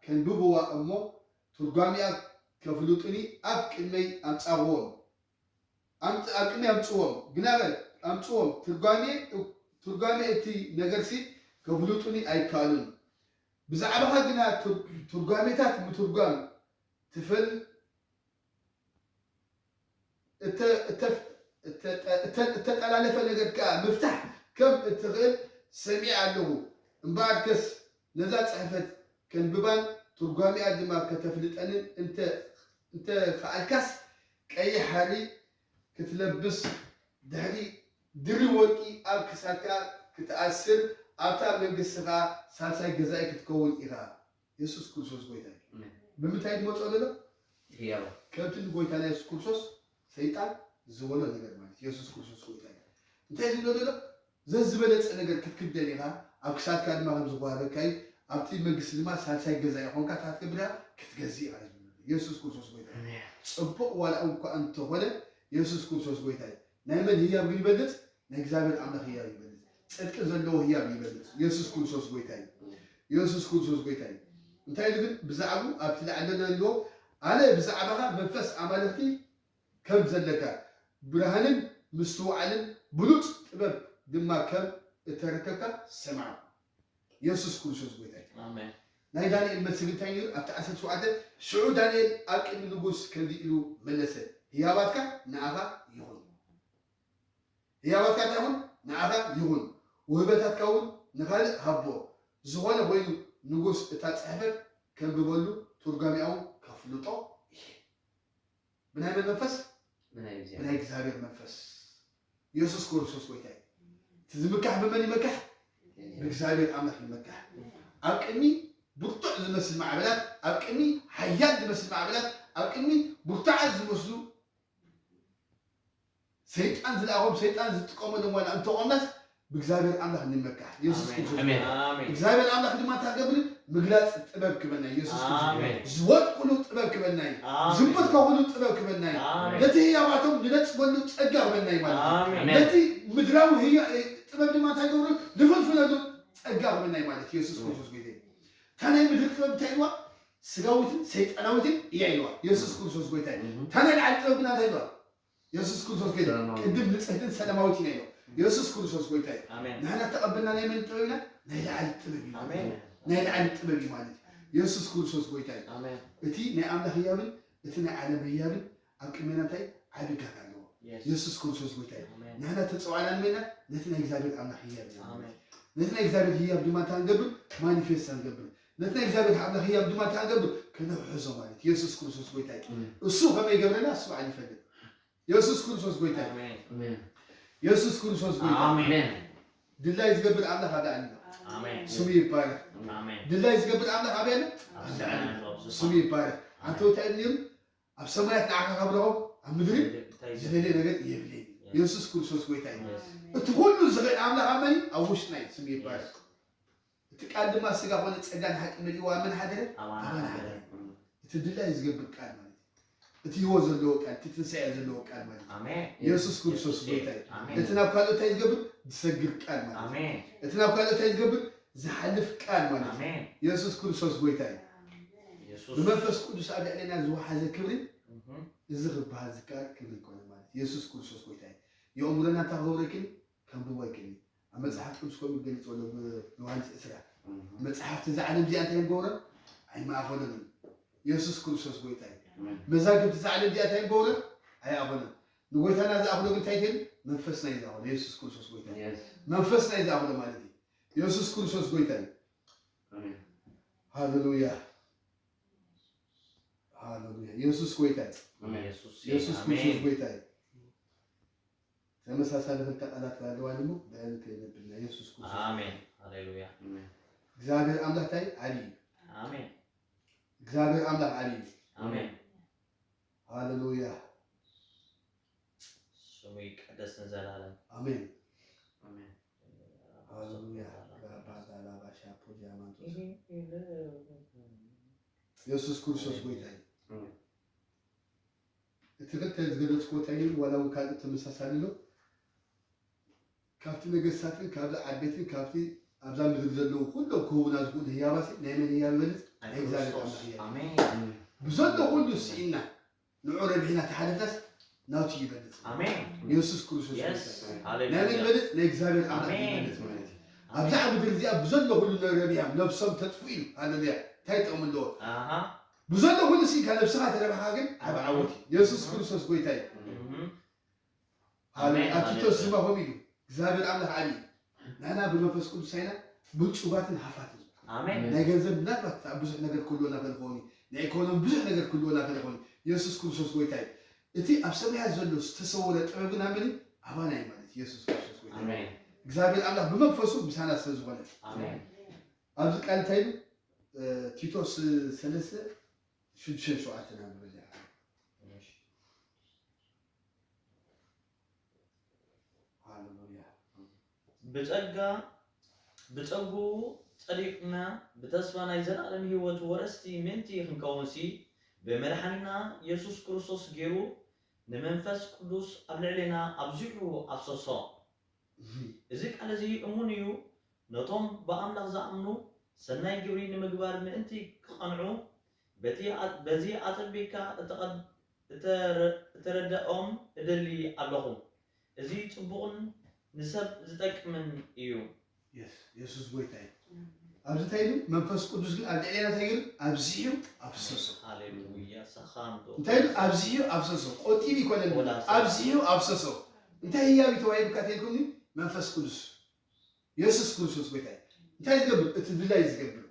ከንብብዋ እሞ ትርጓሜኣ ከፍልጡኒ ኣብ ቅድመይ ኣምጻእዎም። ኣምጽ-፣ ኣብ ቅድመይ ኣምጽዎም፣ ግና በል፣ ኣምጽዎም፣ ትርጓሜ፣ ትርጓሜ እቲ ነገርሲ ከፍልጡኒ ኣይከኣሉን። ብዛዕባኻ ግና ትር-፣ ትርጓሜታት ምትርጓም ትፈል-፣ እተ-፣ እተ-፣ እተ-፣ እተ-፣ እተጠላለፈ ነገር ከኣ ምፍታሕ ከም እትኽእል ሰሚዐ ኣለኹ። እምበኣርከስ ነዛ ጽሕፈት ከንብባን ትርጓሜኣ ድማ ከተፍልጠንን እንተ-፣ እንተ ከኣልካስ፣ ቀይሕ ሓሪ ክትለብስ፣ ድሕሪ ድሪ ወርቂ ኣብ ክሳድካ ክትኣስር፣ ኣብታ መንግስቲ ኸኣ ሳልሳይ ገዛኢ ክትከውን ኢኻ። የሱስ ክርስቶስ ጎይታ እዩ። ኣሜን። ብምንታይ ዝመጾ ዘሎ? ህያው። ከምቲ ንጎይታና የሱስ ክርስቶስ ሰይጣን ዝበሎ ነገር ማለት እዩ። የሱስ ክርስቶስ ጎይታ እዩ። እንታይ ዝብሎ ዘሎ? ዘዝበለጸ ነገር ክትክደን ኢኻ፣ ኣብ ክሳድካ ድማ ከም ዝወሃበካ እዩ፣ ኣብቲ መንግስቲ ድማ ሳልሳይ ገዛኢ ኾንካ እንታይ ክትገብር ኢኻ? ክትገዝእ ኢኻ እዩ ዝብሎ። የሱስ ክርስቶስ ጎይታ እዩ። ኣሜን። ጽቡቕ ዋላ እኳ እንተኾነ፣ የሱስ ክርስቶስ ጎይታ እዩ። ናይ መን ህያብ ግን ይበልጽ? ናይ እግዚኣብሔር ኣምላኽ ህያብ ይበልጽ። ጽድቂ ዘለዎ ህያብ ይበልጽ። የሱስ ክርስቶስ ጎይታ እዩ። የሱስ ክርስቶስ ጎይታ እዩ። እንታይ ኢሉ ግን ብዛዕባኡ ኣብቲ ላዕሊ ዘሎ ኣነ ብዛዕባኻ መንፈስ ኣማልኽቲ ከም ዘለካ ብርሃንን ምስትውዓልን ብሉጽ ጥበብ ድማ ከም እተረከብካ ሰምዓ። የሱስ ክርስቶስ ጎይታ እዩ። ኣሜን። ናይ ዳንኤል መልሲ ግን እንታይ ነይሩ? ኣብቲ ዓሰርተ ሸውዓተ ሽዑ ዳንኤል ኣብ ቅድሚ ንጉስ ከምዚ ኢሉ መለሰ፣ ህያባትካ ንኣኻ ይኹን። ህያባትካ እንታይ ይኹን? ንኣኻ ይኹን። ውህበታትካ እውን ንኻልእ ሃቦ። ዝኾነ ኮይኑ ንጉስ እታ ጽሕፈት ከንብበሉ ትርጓሜኣውን ከፍልጦ እየ። ብናይ መን መንፈስ? ብናይ እግዚኣብሔር። ብናይ እግዚኣብሔር መንፈስ። የሱስ ክርስቶስ ጎይታ እዩ። እቲ ዝምካሕ ብመን ይመካሕ? ብእግዚኣብሔር ኣምላኽ ይመካሕ። ኣብ ቅድሚ ብርቱዕ ዝመስል ማዕበላት፣ ኣብ ቅድሚ ሓያል ዝመስል ማዕበላት፣ ኣብ ቅድሚ ብርቱዓት ዝመስሉ ሰይጣን ዝለኣኾም፣ ሰይጣን ዝጥቀመሎም ዋላ እንተኾናስ ብእግዚኣብሔር ኣምላኽ ንመካሕ። የሱስ ኣሜን። ክርስቶስ ኣሜን። ጎይታ። ኣሜን። እግዚኣብሔር ኣምላኽ ድማ እንታይ ክገብር? ምግላጽ ጥበብ ክበና። የሱስ ኣሜን። ክርስቶስ ዝወድቁሉ ጥበብ ክበና እዩ። ኣሜን። ዝንበርከኹሉ ጥበብ ክበና እዩ። ኣሜን። ነቲ ህያባቶም ንነጽገሉ ጸጋ ክበና እዩ ማለት እዩ። ኣሜን። ነቲ ምድራዊ ህያ-፣ ጥበብ ድማ እንታይ ክገብሩ? ንፍልፍለሉ ጸጋ ክበና እዩ ማለት እዩ። የሱስ ኣሜን። ክርስቶስ ጎይታ እዩ። እታ ናይ ምድሪ ጥበብ እንታይ ኢልዋ? ስጋዊትን ሰይጣናዊትን እያ ኢልዋ። የሱስ ክርስቶስ ጎይታ እዩ። እም። እታ ናይ ላዕሊ ጥበብ ግና እንታይ ኢልዋ? የሱስ ክርስቶስ ከይደ ሰላማዊ። ቅድም ንጽህትን ሰላማዊት ኢና ኢሎ። የሱስ ክርስቶስ ጎይታ እዩ። ኣሜን። ንሕና ተቐበልና ናይ መን ጥበብ ኢና? ናይ ላዕሊ ጥበብ እዩ። ኣሜን። ናይ ላዕሊ ጥበብ እዩ ማለት እዩ። የሱስ ክርስቶስ ጎይታ እዩ። ኣሜን። እቲ ናይ ኣምላኽ ህያብን እቲ ናይ ዓለም ህያብን ኣብ ቅድሜና እንታይ ዓቢ ጋግ ኣለዎ። የስ። የሱስ ክርስቶስ ጎይታ እዩ። ኣሜን። ንሕና ተጸዋዕና ንመና ነቲ ናይ እግዚኣብሔር ኣምላኽ ህያብ እዩ። ኣሜን። ነቲ ናይ እግዚኣብሔር ህያብ ድማ እንታይ ንገብር? ማኒፌስት ንገብር። ነቲ ናይ እግዚኣብሔር ኣምላኽ ህያብ ድማ እንታይ ንገብር? ከነውሕዞ ማለት እዩ። የሱስ ክርስቶስ ጎይታ እዩ። ኣሜን። እሱ ከመይ ይገብረና? እሱ በዓል ይፈልጥ። የሱስ ክርስቶስ ጎይታ እዩ። ኣሜን። ኣሜን። የሱስ ክርስቶስ ጎይታ እዩ። ኣሜን። ድላይ ዝገብር ኣምላኽ ኣብ ላዕሊ ኣሎ። ኣሜን። ስሙ ይባረክ። ኣሜን። ድላይ ዝገብር ኣምላኽ ኣበይ ኣሎ? ኣብ ላዕሊ ኣሎ። ስሙ ይባረክ። ኣንተ እንታይ ነይሩ? ኣብ ሰማያት ንዓኻ ካብ ረኸብ ኣብ ምድሪ እንታይ ዝደልየ ነገር የብለይ። የሱስ ክርስቶስ ጎይታ እዩ። የስ። እቲ ኩሉ ዝኽእል ኣምላኽ ኣመን ኣብ ውሽጥና እዩ። ስሙ ይባረክ። የስ። እቲ ቃል ድማ ስጋ ኾነ፣ ጸጋን ሓቂ መሊእዎ ኣብ መን ሓደረ? ኣባና ኣባና ሓደረ። ሓደረ። እም። እቲ ድላይ ዝገብር ቃል ማለት እዩ። እቲ ህይወት ዘለዎ ቃል፣ እቲ ትንሳኤ ዘለዎ ቃል ማለት እዩ። ኣሜን። የሱስ ክርስቶስ የሱስ ጎይታ እዩ። ኣሜን። እቲ ናብ ካልኦት እንታይ ዝገብር? ዝሰግር ቃል ማለት እዩ። ኣሜን። እቲ ናብ ካልኦት እንታይ ዝገብር? ዝሓልፍ ቃል ማለት እዩ። ኣሜን። የሱስ ክርስቶስ ጎይታ እዩ። ብመንፈስ ቅዱስ ኣብ ልዕሌና ዝወሓዘ ክብሪ እዚ ክበሃል ዝከኣል ክብሪ ይኮነ ማለት የሱስ ክርስቶስ ጎይታ እዩ። የእምሮና እንታይ ክገብሮ ይክእል? ከንብቦ ይክእል። ኣብ መጽሓፍ ቅዱስ ከምኡ ይገልጽ ኣሎ ብዮሃንስ ዕስራ። መጽሓፍቲ እዛ ዓለም እዚኣ እንታይ ይገብሮ? ኣይማእኸሎምን። የሱስ ክርስቶስ ጎይታ እዩ። መዛግብቲ እዛ ዓለም እዚኣ እንታይ ይገብሮ? ኣይኣኸሎም። ንጎይታና ዝኣኽሎ ግን እንታይ ይክእል? መንፈስና እዩ ዝኣኽሎ። የሱስ ክርስቶስ ጎይታ እዩ። መንፈስና እዩ ዝኣኽሎ ማለት እዩ። የሱስ ክርስቶስ ጎይታ እዩ። ሃሌሉያ። ሃሌሉያ። የሱስ ጎይታ እዩ። የሱስ የሱስ ክርስቶስ ጎይታ እዩ። ተመሳሳሊ ክልተ ቃላት ኣለዋ ድሞ ብአን ከይነብልና የሱስ ክርስቶስ። ኣሜን። ሃሌሉያ። እግዚኣብሔር ኣምላኽ እንታይ ዓብዪ እዩ። ኣሜን። እግዚኣብሔር ኣምላኽ ዓብዪ እዩ። ኣሜን። ሃሌሉያ። ስሙ ይቀደስ ንዘላለም። ኣሜን። ኣሜን። ሃሌሉያ። ራባዛላባሻ ፖጃማንቶስ። የሱስ ክርስቶስ ጎይታ እዩ። ኣሜን። እቲ ክልተ ዝገለጽኩዎ እንታይ እዩ? ዋላ እውን ካልእ ተመሳሳሊ ኣሎ። ካብቲ ነገስታትን ካብዚ ዓበይትን ካብቲ ኣብዛ ምድሪ ዘለዉ ኩሎም ክህቡና ዝኽእሉ ህያባሲ ናይ መን ህያብ ይበልጽ? ናይ ናይ እግዚኣብሔር ክርስቶስ። ኣምላኽ ህያብ። ኣሜን። ብዘሎ ኩሉ ስኢና ንዑ ረቢሕና ተሓለፍናስ ናቱ ይበልጽ። ኣሜን። የሱስ ክርስቶስ የስ። ይበልጽ። ሃሌሉያ። ናይ መን ይበልጽ? ናይ እግዚኣብሔር ኣምላኽ ኣሜን። ይበልጽ ማለት እዩ። ኣብዛ ምድሪ እዚኣ ብዘሎ ኩሉ ረቢሖም ነብሶም ተጥፍኡ ኢሉ። ሃሌሉያ። እንታይ ጥቕሚ ኣለዎ? ኣሃ። ብዘሎ ኩሉ ስኢንካ ነብስኻ ተረብሓኻ ግን ዓቢ ዓወት እዩ። የሱስ ክርስቶስ ጎይታ እዩ። እም። ሃሌሉያ። ኣሜን፣ ኣብ ቲቶስ ሃሌሉያ። ድማ ከምኡ ኢሉ እግዚኣብሔር ኣምላኽ ዓብዪ እዩ። ንሕና ብመንፈስ ቅዱስ ኣይና ብልጹጋትን ሃፋትን። ኣሜን። ናይ ገንዘብ ምናልባት ኣብ ብዙሕ ነገር ክህልወና ከለኾኒ፣ ናይ ኢኮኖሚ ብዙሕ ነገር ክህልወና ከለኾኒ፣ የሱስ ክርስቶስ ጎይታ እዩ። እቲ ኣብ ሰማያት ዘሎ ዝተሰወረ ጥበብ ግን ኣበይ እዩ? ኣባና እዩ ማለት እዩ። የሱስ ክርስቶስ ጎይታ እዩ። ኣሜን። እግዚኣብሔር ኣምላኽ ብመንፈሱ ምሳና ስለ ዝኾነ። ኣሜን። ኣብዚ ቃል እንታይ ኢሉ? እ፣ ቲቶስ ሰለስተ ሽዱሽተ ሸውዓተ ናብ በዚያ። እሺ። ሃሌሉያ። ብጸጋ፣ ብጸግኡ ጸዲቕና ብተስፋ ናይ ዘለኣለም ህይወት ወረስቲ ምእንቲ ክንከውንሲ፣ ብመድሓኒና የሱስ ክርስቶስ ገይሩ ንመንፈስ ቅዱስ ኣብ ልዕሌና ኣብዚሑ ኣፍሰሶ። እዚ ቃል እዚ እሙን እዩ፣ ነቶም ብኣምላኽ ዝኣምኑ ሰናይ ግብሪ ንምግባር ምእንቲ ክቐንዑ፣ በቲ ኣ-፣ በዚ ኣጸቢቕካ እተቐብ-፣ እተረ-፣ እተረድኦም እደሊ ኣለኹ። እዚ ጽቡቕን ንሰብ ዝጠቅምን እዩ። የስ፣ የሱስ ጎይታ እዩ። ኣብዚ እንታይ ኢሉ? መንፈስ ቅዱስ ግን ኣብ ልዕሌና እንታይ ገይሩ? ኣብዚሑ ኣፍሰሶ። ሃሌሉያ፣ ሰኻንዶ። እንታይ ኢሉ? ኣብዚሑ ኣፍሰሶ። ቆጢቡ ይኮነን። ቆላሴ። ኣብዚሑ ኣፍሰሶ። እንታይ ህያብ እዩ ተዋሂቡካ ተይልኩኒ? መንፈስ ቅዱስ። የሱስ ክርስቶስ ጎይታ እዩ። እንታይ ዝገብር? እቲ ድላይ ዝገብር።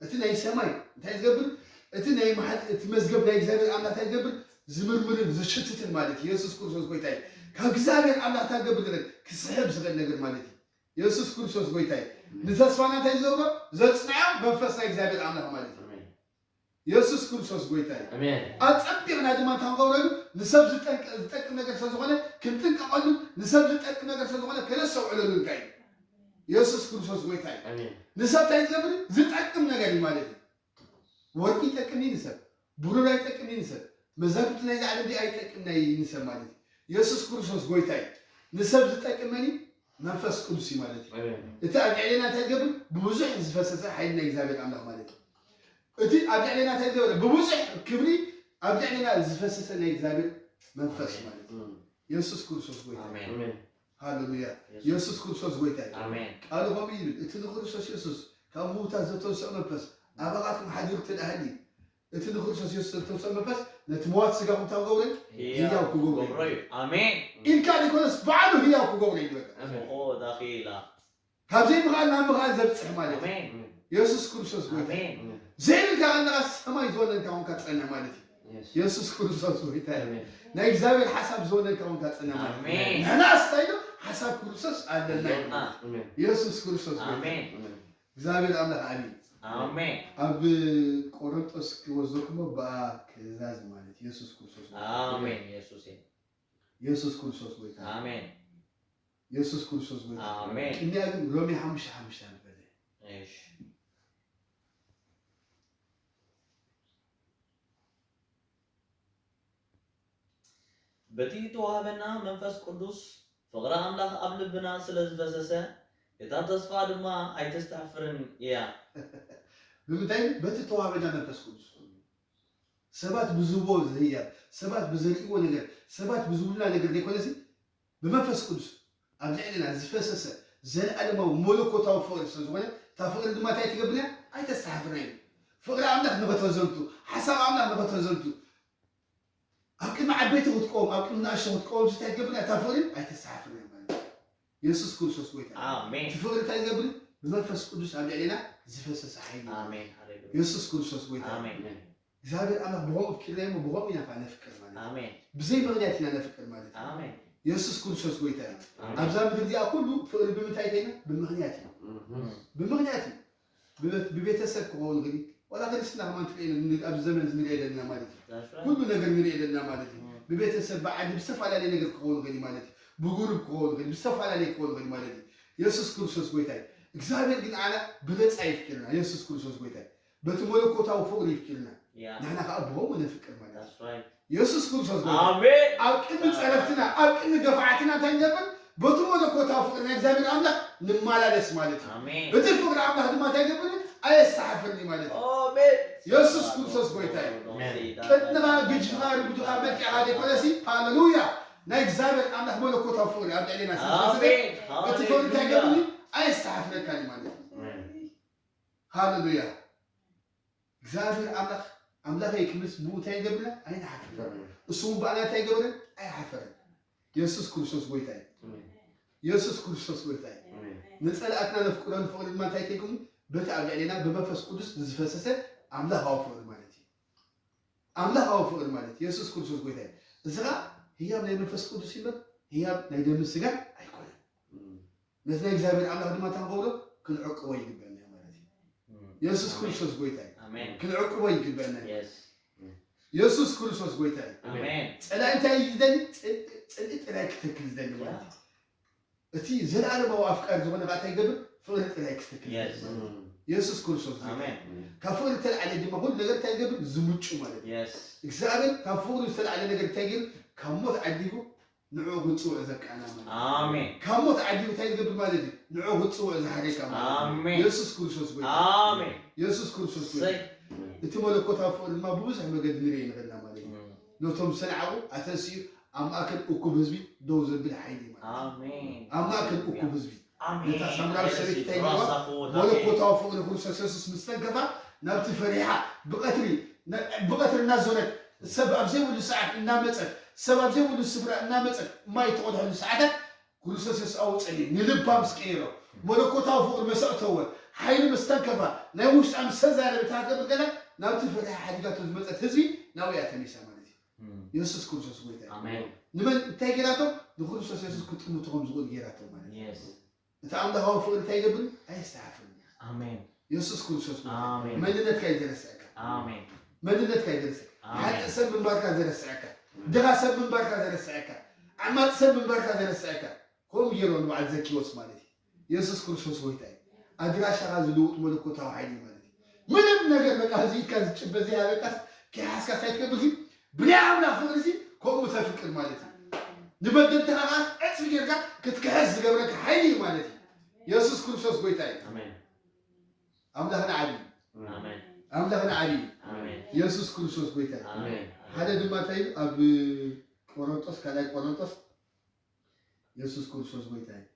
እቲ ናይ ሰማይ እንታይ ዝገብር? እቲ ናይ መሓል-፣ እቲ መዝገብ ናይ እግዚኣብሔር ኣምላኽ እንታይ ዝገብር? ዝምርምርን ዝሽትትን ማለት እዩ። የሱስ ክርስቶስ ጎይታ እዩ። ካብ እግዚኣብሔር ኣምላኽ እንታይ ዝገብር ነገር? ክስሕብ ዝኽእል ነገር ማለት እዩ። የሱስ ክርስቶስ ጎይታ እዩ። ንተስፋና እንታይ ዝገብሮ? ዘጽንዖ መንፈስ ናይ እግዚኣብሔር ኣምላኽ ማለት እዩ። ኣሜን። የሱስ ክርስቶስ ጎይታ እዩ። ኣሜን። ኣጸቢቕና ድማ እንታይ ክንገብረሉ? ንሰብ ዝጠንቅ-፣ ዝጠቅም ነገር ስለ ዝኾነ ክንጥንቀቐሉ፣ ንሰብ ዝጠቅም ነገር ስለ ዝኾነ ከነስተውዕለሉ እንታይ እዩ? የሱስ ክርስቶስ ጎይታ እዩ። ኣሜን። ንሰብ እንታይ ዝገብር? ዝጠቅም ነገር እዩ ማለት እዩ። ወርቂ ይጠቅም እዩ ንሰብ፣ ብሩር ኣይጠቅም እዩ ንሰብ፣ መዛግብቲ ናይዚ ዓለም እዚ ኣይጠቅም ናይ ንሰብ ማለት እዩ። የሱስ ክርስቶስ ጎይታ እዩ። ንሰብ ዝጠቅም መን እዩ? መንፈስ ቅዱስ እዩ ማለት እዩ። ኣሜን። እቲ ኣብ ልዕሌና እንታይ ዝገብር? ብብዙሕ ዝፈሰሰ ሓይሊ ናይ እግዚኣብሔር ኣምላኽ ማለት እዩ። እቲ ኣብ ልዕሌና እንታይ ዝገበረ? ብብዙሕ ክብሪ ኣብ ልዕሌና ዝፈሰሰ ናይ እግዚኣብሔር መንፈስ ማለት እዩ። እም። የሱስ ክርስቶስ ጎይታ እዩ። ኣሜን። ኣሜን። ሃሌሉያ። የሱስ። የሱስ ክርስቶስ ጎይታ እዩ። ኣሜን። ቃሉ ከምኡ ይብል፣ እቲ ንክርስቶስ የሱስ ካብ ምዉታት ዘተንስኦ መንፈስ ኣባኻትኩም ሓዲሩ እንተ ደኣ ሃልዩ፣ እቲ ንክርስቶስ የሱስ ዘተንስኦ መንፈስ ነቲ መዋቲ ስጋኹም እንታይ ክገብሮ እዩ? ህያው ህያው ክገብሮ እዩ። ክገብሮ እዩ። ኣሜን። ኢልካ ዘይኮነስ ባዕሉ ህያው ክገብሮ እዩ ዝበል። ኣሜን። ኦ፣ ዳኺላ። ካብ ዘይምኽኣል ናብ ምኽኣል ዘብጽሕ ማለት እዩ። ኣሜን። የሱስ ክርስቶስ ጎይታ እዩ። ኣሜን። ዘይብልካ ከለኻ ሰማይ ዝወነንካ ኮንካ ትጸንሕ ማለት እዩ። የስ። የሱስ ክርስቶስ ጎይታ እዩ። ኣሜን። ናይ እግዚኣብሔር ሓሳብ ዝወነንካ ኮንካ ትጸንሕ ማለት እዩ። ኣሜን። ንሕና ስታይሉ ሓሳብ ክርስቶስ ኣለና እዩ። ኣለና። ኣሜን። የሱስ ክርስቶስ ጎይታ እዩ። ኣሜን። እግዚኣብሔር ኣምላኽ ዓብዪ። ኣሜን። ኣብ ቆሮንጦስ ክወስደኩም ብኣ ክእዛዝ ማለት የሱስ ክርስቶስ ጎይታ። ኣሜን። የሱስ እየ። የሱስ ክርስቶስ ጎይታ። ኣሜን። የሱስ ክርስቶስ ጎይታ። ኣሜን። ቅድሚያ ግን ሮሜ ሓሙሽተ ሓሙሽተ ንበለ። እሺ። በቲ እተዋህበና መንፈስ ቅዱስ ፍቕሪ ኣምላኽ ኣብ ልብና ስለ ዝፈሰሰ፣ እታ ተስፋ ድማ ኣይተስተሕፍርን እያ። ብምንታይ? በቲ እተዋህበና መንፈስ ቅዱስ። ሰባት ብዝህቦ ዝህያብ፣ ሰባት ብዘርእዎ ነገር፣ ሰባት ብዝብሉና ነገር ዘይኮነሲ፣ ብመንፈስ ቅዱስ ኣብ ልዕልና ዝፈሰሰ ዘለኣለማዊ መለኮታዊ ፍቕሪ ስለ ዝኾነ፣ እታ ፍቕሪ ድማ እንታይ ትገብር እያ? ኣይተስተሓፍርን እያ። ፍቕሪ ኣምላኽ ንኸተዘንቱ፣ ሓሳብ ኣምላኽ ንኸተዘንቱ፣ ኣብ ቅድሚ ዓበይቲ ክትቆም፣ ኣብ ቅድሚ ንኣሽቱ ክትቆም እንታይ ትገብር እያ? እታ ፍቕሪ ኣይተስተሓፍርን እያ ማለት እዩ። የሱስ ክርስቶስ ጎይታ እዩ። ኣሜን እቲ ፍቕሪ እንታይ ዝገብር? ብመንፈስ ቅዱስ ኣብ ልዕሌና ዝፈሰሰ ሓይሊ እዩ። ኣሜን ሃሌሉያ የሱስ ክርስቶስ ጎይታ እዩ። ኣሜን እግዚኣብሔር ኣምላኽ ብኸምኡ ኣፍቂርናዮ እሞ ብኸምኡ ኢና ከዓ ነፍቅር ማለት እዩ። ኣሜን ብዘይ ምኽንያት ኢና ነፍቅር ማለት እዩ። ኣሜን የሱስ ክርስቶስ ጎይታ እዩ። ኣሜን ኣብዛ ምድሪ እዚኣ ኩሉ ፍቕሪ ብምንታይ ተይና? ብምኽንያት እዩ። ብምኽንያት እዩ። ብቤት- ብቤተሰብ ክኸውን ይኽእል እዩ። ዋላ ክርስትና ከማን ትርእየና ን- ኣብዚ ዘመን እዚ ንሪኦ ዘለና ማለት እዩ። That's right. ኩሉ ነገር ንሪኦ ዘለና ማለት እዩ። Mm. ብቤተሰብ ብዓዲ ብዝተፈላለየ ነገር ክኸውን ይኽእል እዩ ማለት እዩ። ብጉሩብ ክኸውን ይኽእል ብዝተፈላለየ ክኸውን ይኽእል ማለት እዩ። የሱስ ክርስቶስ ጎይታ እዩ። እግዚኣብሔር ግን ኣነ ብነፃ ይፍቅርና። የሱስ ክርስቶስ ጎይታ እዩ። በቲ መለኮታዊ ፍቕሪ ይፍቅርና። Yeah. ንሕና ከዓ ብኸምኡ ነፍቅር ማለት እዩ። That's right. የሱስ ክርስቶስ ጎይታ እዩ። ኣሜን ኣብ ቅድሚ ፀረፍትና ኣብ ቅድሚ ገፋዕትና እንታይ ንገብር? በቲ መለኮታዊ ፍቕሪ ናይ እግዚኣብሔር ኣምላኽ ንመላለስ ማለት እዩ። ኣሜን እቲ ፍቕሪ ኣምላኽ ድማ እንታይ ገብርኒ? ኣየሰሓፍርኒ ማለት እዩ። ኣሜን የሱስ ክርስቶስ ጎይታ እዩ። ኣሜን ቅድንኻ ግጅኻ ርጉድኻ መልክዕኻ ዘይኮነሲ ሃሌሉያ ናይ እግዚኣብሔር ኣምላኽ መለኮታዊ ፍቕሪ ኣብ ልዕሌና ስለ ዝፈሰሰ ኣሜን እቲ ፍቕሪ እንታይ ሃሌሉያ ገብርኒ? ኣየሰሓፍረካን እዩ ማለት እዩ። ሃሌሉያ እግዚኣብሔር ኣምላኽ ኣምላኸይ ክብልስ ብኡ እንታይ ይገብርና? ኣይንሓፍርን። እሱ እውን ብኣና እንታይ ይገብረን? ኣይሓፈረን። የሱስ ክርስቶስ ጎይታ እዩ። የሱስ ክርስቶስ ጎይታ እዩ። ንጸላእትና ነፍቅሮ ንፍቕሪ ድማ እንታይ ከይከውን? በቲ ኣብ ልዕሌና ብመንፈስ ቅዱስ ዝፈሰሰ ኣምላኻዊ ፍቕሪ ማለት እዩ። ኣምላኻዊ ፍቕሪ ማለት የሱስ ክርስቶስ ጎይታ እዩ። እዚ ኸዓ ህያብ ናይ መንፈስ ቅዱስ እዩ እምበር ህያብ ናይ ደምን ስጋን ኣይኮነን። ነቲ ናይ እግዚኣብሔር ኣምላኽ ድማ እንታይ ክንገብሮ? ክንዕቅቦ ይግበአና እዩ ማለት እዩ። የሱስ ክርስቶስ ጎይታ እዩ። ኣሜን ክንዕቅቦ ይግበአና እዩ። የስ የሱስ ክርስቶስ ጎይታ እዩ። ኣሜን ጸላኢ እንታይ እዩ ዝደሊ? ጽ- ጽልኢ ጥራይ ክተክል ዝደሊ ማለት እዩ። እቲ ዘለኣለማዊ ኣፍቃሪ ዝኾነ ከዓ እንታይ ይገብር? ፍቕሪ ጥራይ ክተክል የስ ዝደሊ ማለት እዩ። የሱስ ክርስቶስ ጎይታ እዩ። ኣሜን ካብ ፍቕሪ ዝተላዕለ ድማ ኩሉ ነገር እንታይ ይገብር? ዝምጩ ማለት እዩ። የስ እግዚኣብሔር ካብ ፍቕሪ ዝተላዕለ ነገር እንታይ ይገብር? ካብ ሞት ዓዲጉ ንዕኡ ክጽውዕ ዘቃና ማለት እዩ። ኣሜን ካብ ሞት ዓዲጉ እንታይ ዝገብር ማለት እዩ? ንዕኡ ክጽውዕ ዝሓረካ ማለት እዩ። ኣሜን የሱስ ክርስቶስ ጎይታ ኣሜን የሱስ ክርስቶስ ጎይታ ሰይ እቲ መለኮታዊ ፍቕሪ ድማ ብብዙሕ መገዲ ንርኢ ንኽእልና ማለት እዩ። ነቶም ዝሰንዓቑ ኣተንሲኡ ኣብ ማእከል እኩብ ህዝቢ ደው ዘብል ሓይሊ ማለት እዩ። ኣሜን ኣብ ማእከል እኩብ ህዝቢ ኣሜን ነታ ሳምራዊት ሰበይቲ እንታይ ኢልዋ? ራሳኹ መለኮታዊ ፍቕሪ ክርስቶስ የሱስ ምስ ተንከፋ ናብቲ ፈሪሓ ብቐትሪ ነ- ብቐትሪ እናዞረት ሰብ ኣብ ዘይብሉ ሰዓት እናመፀት ሰብ ኣብ ዘይብሉ ስፍራ እናመፀት ማይ ተቐድሐሉ ሰዓታት ክርስቶስ የሱስ ኣውፀኒ ንልባ ምስ ቀየሮ መለኮታዊ ፍቕሪ መሰእተወ ሓይሊ ምስ ተንከፋ ናይ ውሽጣ ምስ ተዛረበ ተሃገር ገለ ናብቲ ፈሪሓ ሓዲጋቶ ዝመፀት ህዝቢ ናብያ ተሚሳ ማለት እዩ። የሱስ ክርስቶስ ጎይታ እዩ። ኣሜን ንመን እንታይ ገይራቶም? ንክርስቶስ የሱስ ክጥምቱ ከም ዝኽእሉ ገይራቶም ማለት እዩ። የስ እቲ ኣምላኻዊ ፍቕሪ እንታይ ይገብር? ኣየሰሓፍርን። ኣሜን የሱስ ክርስቶስ ጎይታ እዩ። ኣሜን መንነትካ እዩ ዘረስዐካ። ኣሜን መንነትካ እዩ ዘረስዐካ። ኣሜን። ሓጥእ ሰብ ምንባርካ ዘረስዐካ። ድኻ ሰብ ምንባርካ ዘረስዐካ። ዓማፅ ሰብ ምንባርካ ዘረስዐካ። ከምኡ ገይርዎ ንበዓል ዘኪዎስ ማለት እዩ። የሱስ ክርስቶስ ጎይታ እዩ። ኣድራሻኻ ዝልውጥ መለኮታዊ ሓይሊ ማለት እዩ። ምንም ነገር በቃ እዚ ኢድካ ዝጭበጥ ዘይሃበካስ ከይሓዝካስ ኣይትገብር ሲ ብናይ ኣምላኽ ፍቕሪ ሲ ከምኡ ተፍቅር ማለት እዩ። ንበደልትኻ ከዓ ዕፅፊ ጌርካ ክትክሕስ ዝገብረካ ሓይሊ እዩ ማለት እዩ። የሱስ ክርስቶስ ጎይታ እዩ። ኣሜን ኣምላኽና ዓብዪ እዩ። ኣሜን ኣምላኽና ዓብዪ እዩ። ኣሜን የሱስ ክርስቶስ ጎይታ እዩ። ኣሜን ሓደ ድማ እንታይ እዩ ኣብ ቆሮንጦስ ካልኣይ ቆሮንጦስ የሱስ ክርስቶስ ጎይታ እዩ።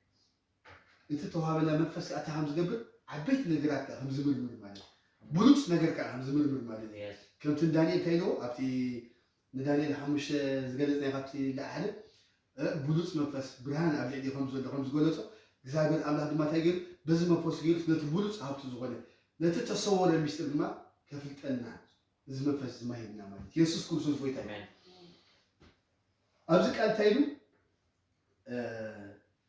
እቲ ተዋህበና መንፈስ ከዓ እንታይ ከም ዝገብር ዓበይቲ ነገራት ከዓ ከም ዝምርምር ማለት እዩ። ብሉፅ ነገር ከዓ ከም ዝምርምር ማለት እዩ። የስ ከምቲ ዳንኤል እንታይ ኢልዎ ኣብቲ ንዳንኤል ሓሙሽተ ዝገለፅናዮ ካብቲ ላዕሊ እ፣ ብሉፅ መንፈስ ብርሃን ኣብ ልዕሊ ከም ዘሎ ከም ዝገለፆ እግዚኣብሔር ኣምላኽ ድማ እንታይ ገይሩ በዚ መንፈሱ ገይሩ ነቲ ብሉፅ ሃብቱ ዝኾነ ነቲ ተሰወረ ሚስጥር ድማ ከፍልጠና እዚ መንፈስ እዚ ማሂብና ማለት እዩ። የሱስ ክርስቶስ ጎይታ እዩ። ኣሜን ኣብዚ ቃል እንታይ ኢሉ? እ፣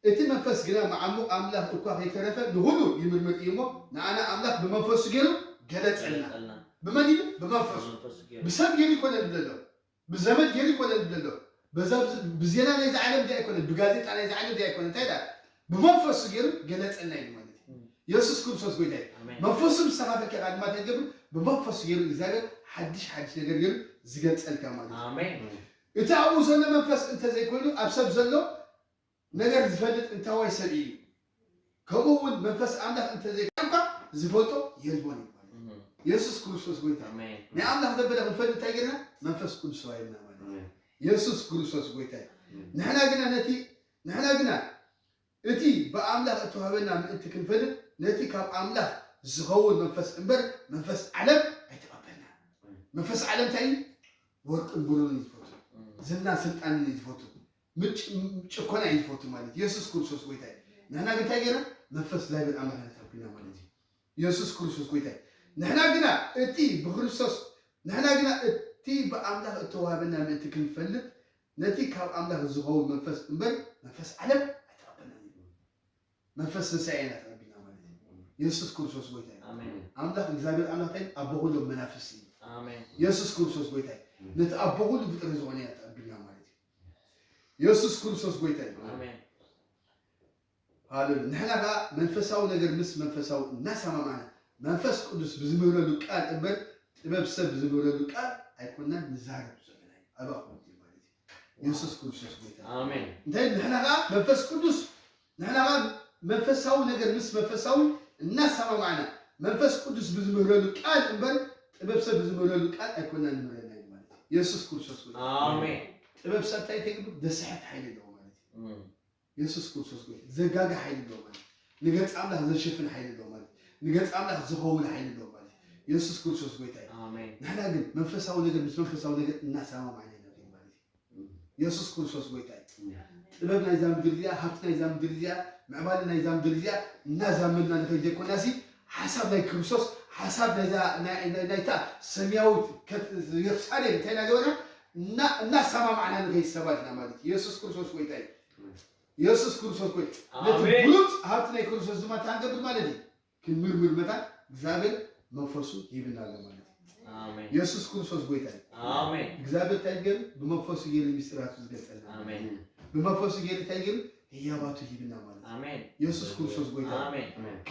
እቲ መንፈስ ግና መዓሙቕ ኣምላኽ እኳ ከይተረፈ ንኹሉ ይምርምር እዩ እሞ ንኣና ኣምላኽ ብመንፈሱ ገይሩ ገለጸልና። ገለጸልና ብመን ኢሉ? ብመንፈሱ። መንፈስ ገይሩ ብሰብ ገይሩ ይኮነን ብለሎ ብዘመድ ገይሩ ይኮነን ብለሎ በዛ ብዜና ናይዚ ዓለም ዲ ኣይኮነን ብጋዜጣ ናይዚ ዓለም ዲ ኣይኮነን እንታይ ዳ ብመንፈሱ ገይሩ ገለጸልና ኢሉ ማለት እዩ። የሱስ ክርስቶስ ጎይታ እዩ። ኣሜን መንፈሱ ምስ ተኻፈልካ ኢኻ ድማ እንታይ ትገብር? ብመንፈሱ ገይሩ እግዚኣብሔር ሓድሽ ሓድሽ ነገር ገይሩ ዝገልጸልካ ማለት እዩ። ኣሜን እቲ ኣብኡ ዘሎ መንፈስ እንተዘይኮይኑ ኣብ ሰብ ዘሎ ነገር ዝፈልጥ እንታዋይ ሰብ እዩ። ከምኡ እውን መንፈስ ኣምላኽ እንተዘይኮይኑ እኳ ዝፈልጦ የልቦን እዩ ማለት እዩ። እም፣ የሱስ ክርስቶስ ጎይታ እዩ። ኣሜን። ናይ ኣምላኽ ዘበለ ክንፈልጥ እንታይ ገርና? መንፈስ ቅዱስ ተዋሂብና ማለት እዩ። ኣሜን። የሱስ ክርስቶስ ጎይታ እዩ። ኣሜን። ንሕና ግና ነቲ ንሕና ግና እቲ ብኣምላኽ እተዋህበና ምእንቲ ክንፈልጥ ነቲ ካብ ኣምላኽ ዝኸውን መንፈስ እምበር መንፈስ ዓለም ኣይተቐበልና። መንፈስ ዓለም እንታይ እዩ? ወርቅን ብሩርን እዩ ዝፈቱ፣ ዝና ስልጣንን እዩ ዝፈቱ፣ ምጭ- ጭኮና እዩ ዝፈቱ ማለት እዩ። የሱስ ክርስቶስ ጎይታ እዩ። ንሕና ግን እንታይ ገይርና? መንፈስ እግዚኣብሔር ኣምላኽ ኢና ተቐቢልና ማለት እዩ። የሱስ ክርስቶስ ጎይታ እዩ። ንሕና ግና እቲ ብክርስቶስ ንሕና ግና እቲ ብኣምላኽ እተዋህበና ምእንቲ ክንፈልጥ ነቲ ካብ ኣምላኽ ዝኸውን መንፈስ እምበር መንፈስ ዓለም ኣይተቐበልናን እዩ። መንፈስ ንሳ ኢና ተቐቢልና ማለት እዩ። የሱስ ክርስቶስ ጎይታ እዩ። ኣሜን። ኣምላኽ እግዚኣብሔር ኣምላኽ እንታይ ኣቦ ኩሎም መናፍስቲ እዩ። ኣሜን። የሱስ ክርስቶስ ጎይታ እዩ። ነቲ ኣቦ ኩሉ ፍጥረት ዝኾነ ኢና ተቐቢልና ማለት እዩ። የሱስ ክርስቶስ ጎይታ እዩ። ኣሜን። ሃሌሉያ። ንሕና ከዓ መንፈሳዊ ነገር ምስ መንፈሳዊ እናሰማማዕና መንፈስ ቅዱስ ብዝምህረሉ ቃል እምበር ጥበብ ሰብ ብዝምህረሉ ቃል ኣይኮንናን ንዛረብ ዘለና እዩ። ኣብ ኣኹም ማለት እዩ። የሱስ ክርስቶስ ጎይታ እዩ። ኣሜን። እንታይ ንሕና ከዓ መንፈስ ቅዱስ ንሕና ከዓ መንፈሳዊ ነገር ምስ መንፈሳዊ እናሰማማዕና መንፈስ ቅዱስ ብዝምህረሉ ቃል እምበር ጥበብ ሰብ ብዝምህረሉ ቃል ኣይኮንናን ንምህረና እዩ ማለት እዩ። የሱስ ክርስቶስ ጎይታ እዩ። ኣሜን። ጥበብ ሰብ እንታይ ተግብር? ዘስሕት ሓይሊ ኣለዎ ማለት እዩ። እም። የሱስ ክርስቶስ ጎይታ ዘጋጋ ሓይሊ ኣለዎ ማለት እዩ። ንገጽ ኣምላኽ ዘሸፍን ሓይሊ ኣለዎ ማለት እዩ። ንገጽ ኣምላኽ ዝኸውን ሓይሊ ኣለዎ ማለት እዩ። የሱስ ክርስቶስ ጎይታ እዩ። ኣሜን። ንሕና ግን መንፈሳዊ ነገር ምስ መንፈሳዊ ነገር እናሰማማዕና ኢና ንኸይድ ማለት እዩ። የሱስ ክርስቶስ ጎይታ እዩ። ጥበብ ናይዛ ምድሪ እዚኣ፣ ሃብቲ ናይዛ ምድሪ እዚኣ፣ ምዕባለ ናይዛ ምድሪ እዚኣ እናዛመድና ንኸይድ ዘይኮናሲ ሓሳብ ናይ ክርስቶስ ሓሳብ ናይዛ ናይ- ናይ- ናይታ ሰማያዊት ከት- ኢየሩሳሌም እንታይ እናገበርና እና- እናሰማማዕና ንኸይድ ሰባት ኢና ማለት እዩ። የሱስ ክርስቶስ ጎይታ እዩ። የሱስ ክርስቶስ ጎይታ ነቲ ኣሜን። ብሉጽ ሃብቲ ናይ ክርስቶስ ድማ እንታይ ክንገብር ማለት እዩ? ክንምርምር መታን እግዚኣብሔር መንፈሱ ሂብና ኣሎ ማለት እዩ። ኣሜን። የሱስ ክርስቶስ ጎይታ እዩ። ኣሜን። እግዚኣብሔር እንታይ ገይሩ? ብመንፈሱ ገይሩ ሚስጥራቱ ዝገልጸልና። ኣሜን። ብመንፈሱ ገይሩ እንታይ ገይሩ? ህያባቱ ሂብና ማለት እዩ። ኣሜን። የሱስ ክርስቶስ ጎይታ እዩ። ኣሜን።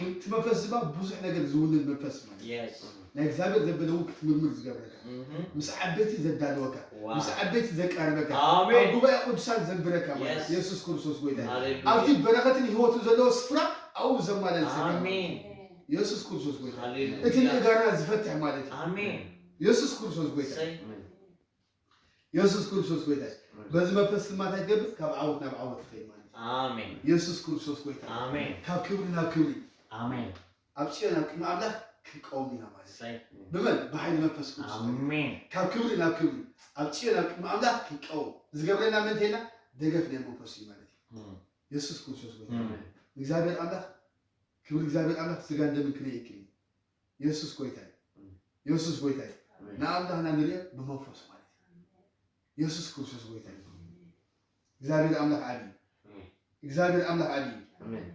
እቲ መንፈስ ድማ ብዙሕ ነገር ዝውንን መንፈስ ማለት እዩ። የስ። ናይ እግዚኣብሔር ዘበለ እውን ክትምርምር ዝገብረካ እም። ምስ ዓበይቲ ዘዳልወካ ዋው። ምስ ዓበይቲ ዘቃርበካ ኣሜን። ኣብ ጉባኤ ቅዱሳን ዘንብረካ ማለት የስ። የሱስ ክርስቶስ ጎይታ እዩ። ሃሌሉያ። ኣብቲ በረኸትን ህይወቱ ዘለዎ ስፍራ ኣብኡ ዘማላልሰካ ማለት እዩ። ኣሜን። የሱስ ክርስቶስ ጎይታ እዩ። ሃሌሉያ። እቲ ንእጋርና ዝፈትሕ ማለት እዩ። ኣሜን። የሱስ ክርስቶስ ጎይታ እዩ። ሰይ። የሱስ ክርስቶስ ጎይታ እዩ። በዚ መንፈስ ድማ እንታይ ትገብር? ካብ ዓወት ናብ ዓወት ትኸይድ ማለት እዩ። ኣሜን። የሱስ ክርስቶስ ጎይታ እዩ። ኣሜን። ካብ ክብሪ ናብ ክብሪ ኣሜን። ኣብ ጽዮን ኣብ ቅድሚ ኣምላኽ ክንቀውም ኢና ማለት እዩ። ሰይ። ብመን? ብሓይሊ መንፈስ ቅዱስ ማለት እዩ። ኣሜን። ካብ ክብሪ ናብ ክብሪ ኣብ ጽዮን ኣብ ቅድሚ ኣምላኽ ክንቀውም ዝገብረና ምእንተይና ደገፍ ናይ መንፈስ እዩ ማለት እዩ። እም። የሱስ ክርስቶስ ጎይታ እም። እግዚኣብሔር ኣምላኽ ክብሪ እግዚኣብሔር ኣምላኽ ስጋን ደምን ክነየክል እዩ። የሱስ ጎይታ እዩ። የሱስ ጎይታ እዩ። ኣሜን። ንኣምላኽና ንሪኦ ብመንፈሱ ማለት እዩ። የሱስ ክርስቶስ ጎይታ እዩ። እግዚኣብሔር ኣምላኽ ዓብዪ እዩ። እግዚኣብሔር ኣምላኽ ዓብዪ እዩ። ኣሜን።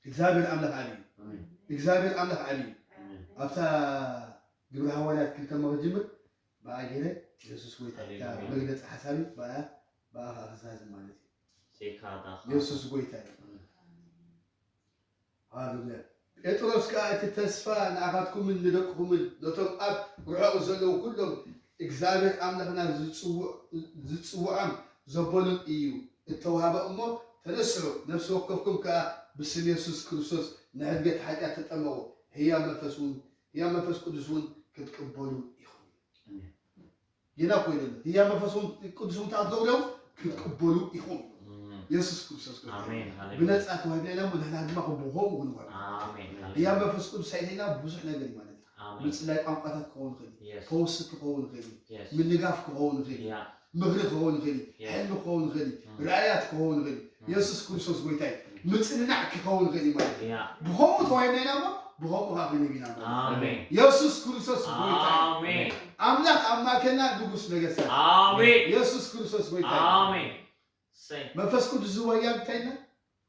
እግዚኣብሔር ኣምላኽ ዓብዪ እዩ። ኣሜን። እግዚኣብሔር ኣምላኽ ዓብዪ እዩ። ኣሜን። ኣብታ ግብረ ሃዋርያት ክልተ እሞ ክጅምር ብኣ ገይረ የሱስ ጎይታ እዩ። እታ ሃሌሉያ። መግለፂ ሓሳብ እዩ። ብኣ ብኣ ከዓ ክዛዝም ማለት እዩ። ሴካታ የሱስ ጎይታ እዩ። ሃሌሉያ። ጴጥሮስ ከኣ እቲ ተስፋ ንኣኻትኩምን ንደቅኹምን ነቶም ኣብ ርሑቕ ዘለዉ ኩሎም እግዚኣብሔር ኣምላኽና ዝጽውዕ- ዝጽውዖም ዘበሉን እዩ እተዋህበ እሞ ተነስሑ፣ ነፍሲ ወከፍኩም ከኣ ብስም የሱስ ክርስቶስ ንሕድገት ሓጢኣት ተጠመቑ፣ ህያው መንፈስ እውን ህያው መንፈስ ቅዱስ እውን ክትቅበሉ ኢኹም። ጌና እኮ ኢሉ ኣሎ። ህያው መንፈስ እውን ቅዱስ እውን እንታይ ክትገብሩ እዮም? ክትቅበሉ ኢኹም። የሱስ ክርስቶስ ጎይታ እዩ። ኣሜን። ሃሌሉያ። ብነጻ ተዋሂብና ኢና እሞ ንሕና ድማ ከም ብኸምኡ ክንጓል። ኣሜን። ህያው መንፈስ ቅዱስ እንታይ ኢልና ብዙሕ ነገር እዩ ማለት እዩ። ኣሜን። ምጽላይ ቋንቋታት ክኸውን ይኽእል እዩ። የስ። ፈውሲ ክኸውን ይኽእል እዩ። የስ። ምንጋፍ ክኸውን ይኽእል እዩ። ያ። ምኽሪ ክኸውን ይኽእል እዩ። የስ። ሕልሚ ክኸውን ይኽእል እዩ። እም። ራእያት ክኸውን ይኽእል እዩ። እም። የሱስ ክርስቶስ ጎይታ እዩ። ምጽንናዕ ክኸውን ይኽእል እዩ ማለት እዩ። ያ። ብኸምኡ ተዋሂብና ኢና እሞ ብኸምኡ ከዓ ክንህብ ኢና ማለት እዩ። ኣሜን። የሱስ ክርስቶስ ጎይታ እዩ። ኣሜን። ኣምላኽ ኣማእከልና ንጉስ ነገስታት እዩ። ኣሜን። የሱስ ክርስቶስ ጎይታ እዩ። ኣሜን። ሰይ። መንፈስ ቅዱስ ዝወሃብ እንታይ ኢልና?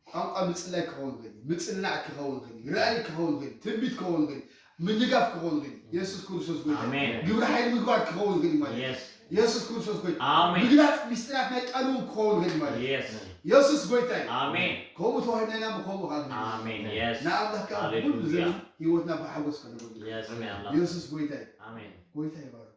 ቋንቋ ምጽላይ ክኸውን ይኽእል እዩ። ምጽንናዕ ክኸውን ይኽእል እዩ። ራእይ ክኸውን ይኽእል እዩ። ትንቢት ክኸውን ይኽእል እዩ። ምንጋፍ ክኸውን ይኽእል እዩ። የሱስ ክርስቶስ ጎይታ እዩ። ኣሜን። ግብረ ሓይሊ ምግባር ክኸውን ይኽእል እዩ ማለት እዩ። የስ። የሱስ ክርስቶስ ጎይታ እዩ። ኣሜን። ምግላጽ ሚስጥራት ናይ ቃሉ እውን ክኸውን ይኽእል እዩ ማለት እዩ። የስ። የሱስ ጎይታ እዩ። ኣሜን። ከምኡ ተዋሂብና ኢና ብኸምኡ ከዓ ክንብል። ኣሜን። የስ። ንኣምላኽ ከዓ ሃሌሉያ። ኩሉ ዘመን ህይወትና ብሓጎስ ከነገልግል። የስ። ኣሜን። ኣምላኽ። የሱስ ጎይታ እዩ። ኣሜን። ጎይታ ይባርክ።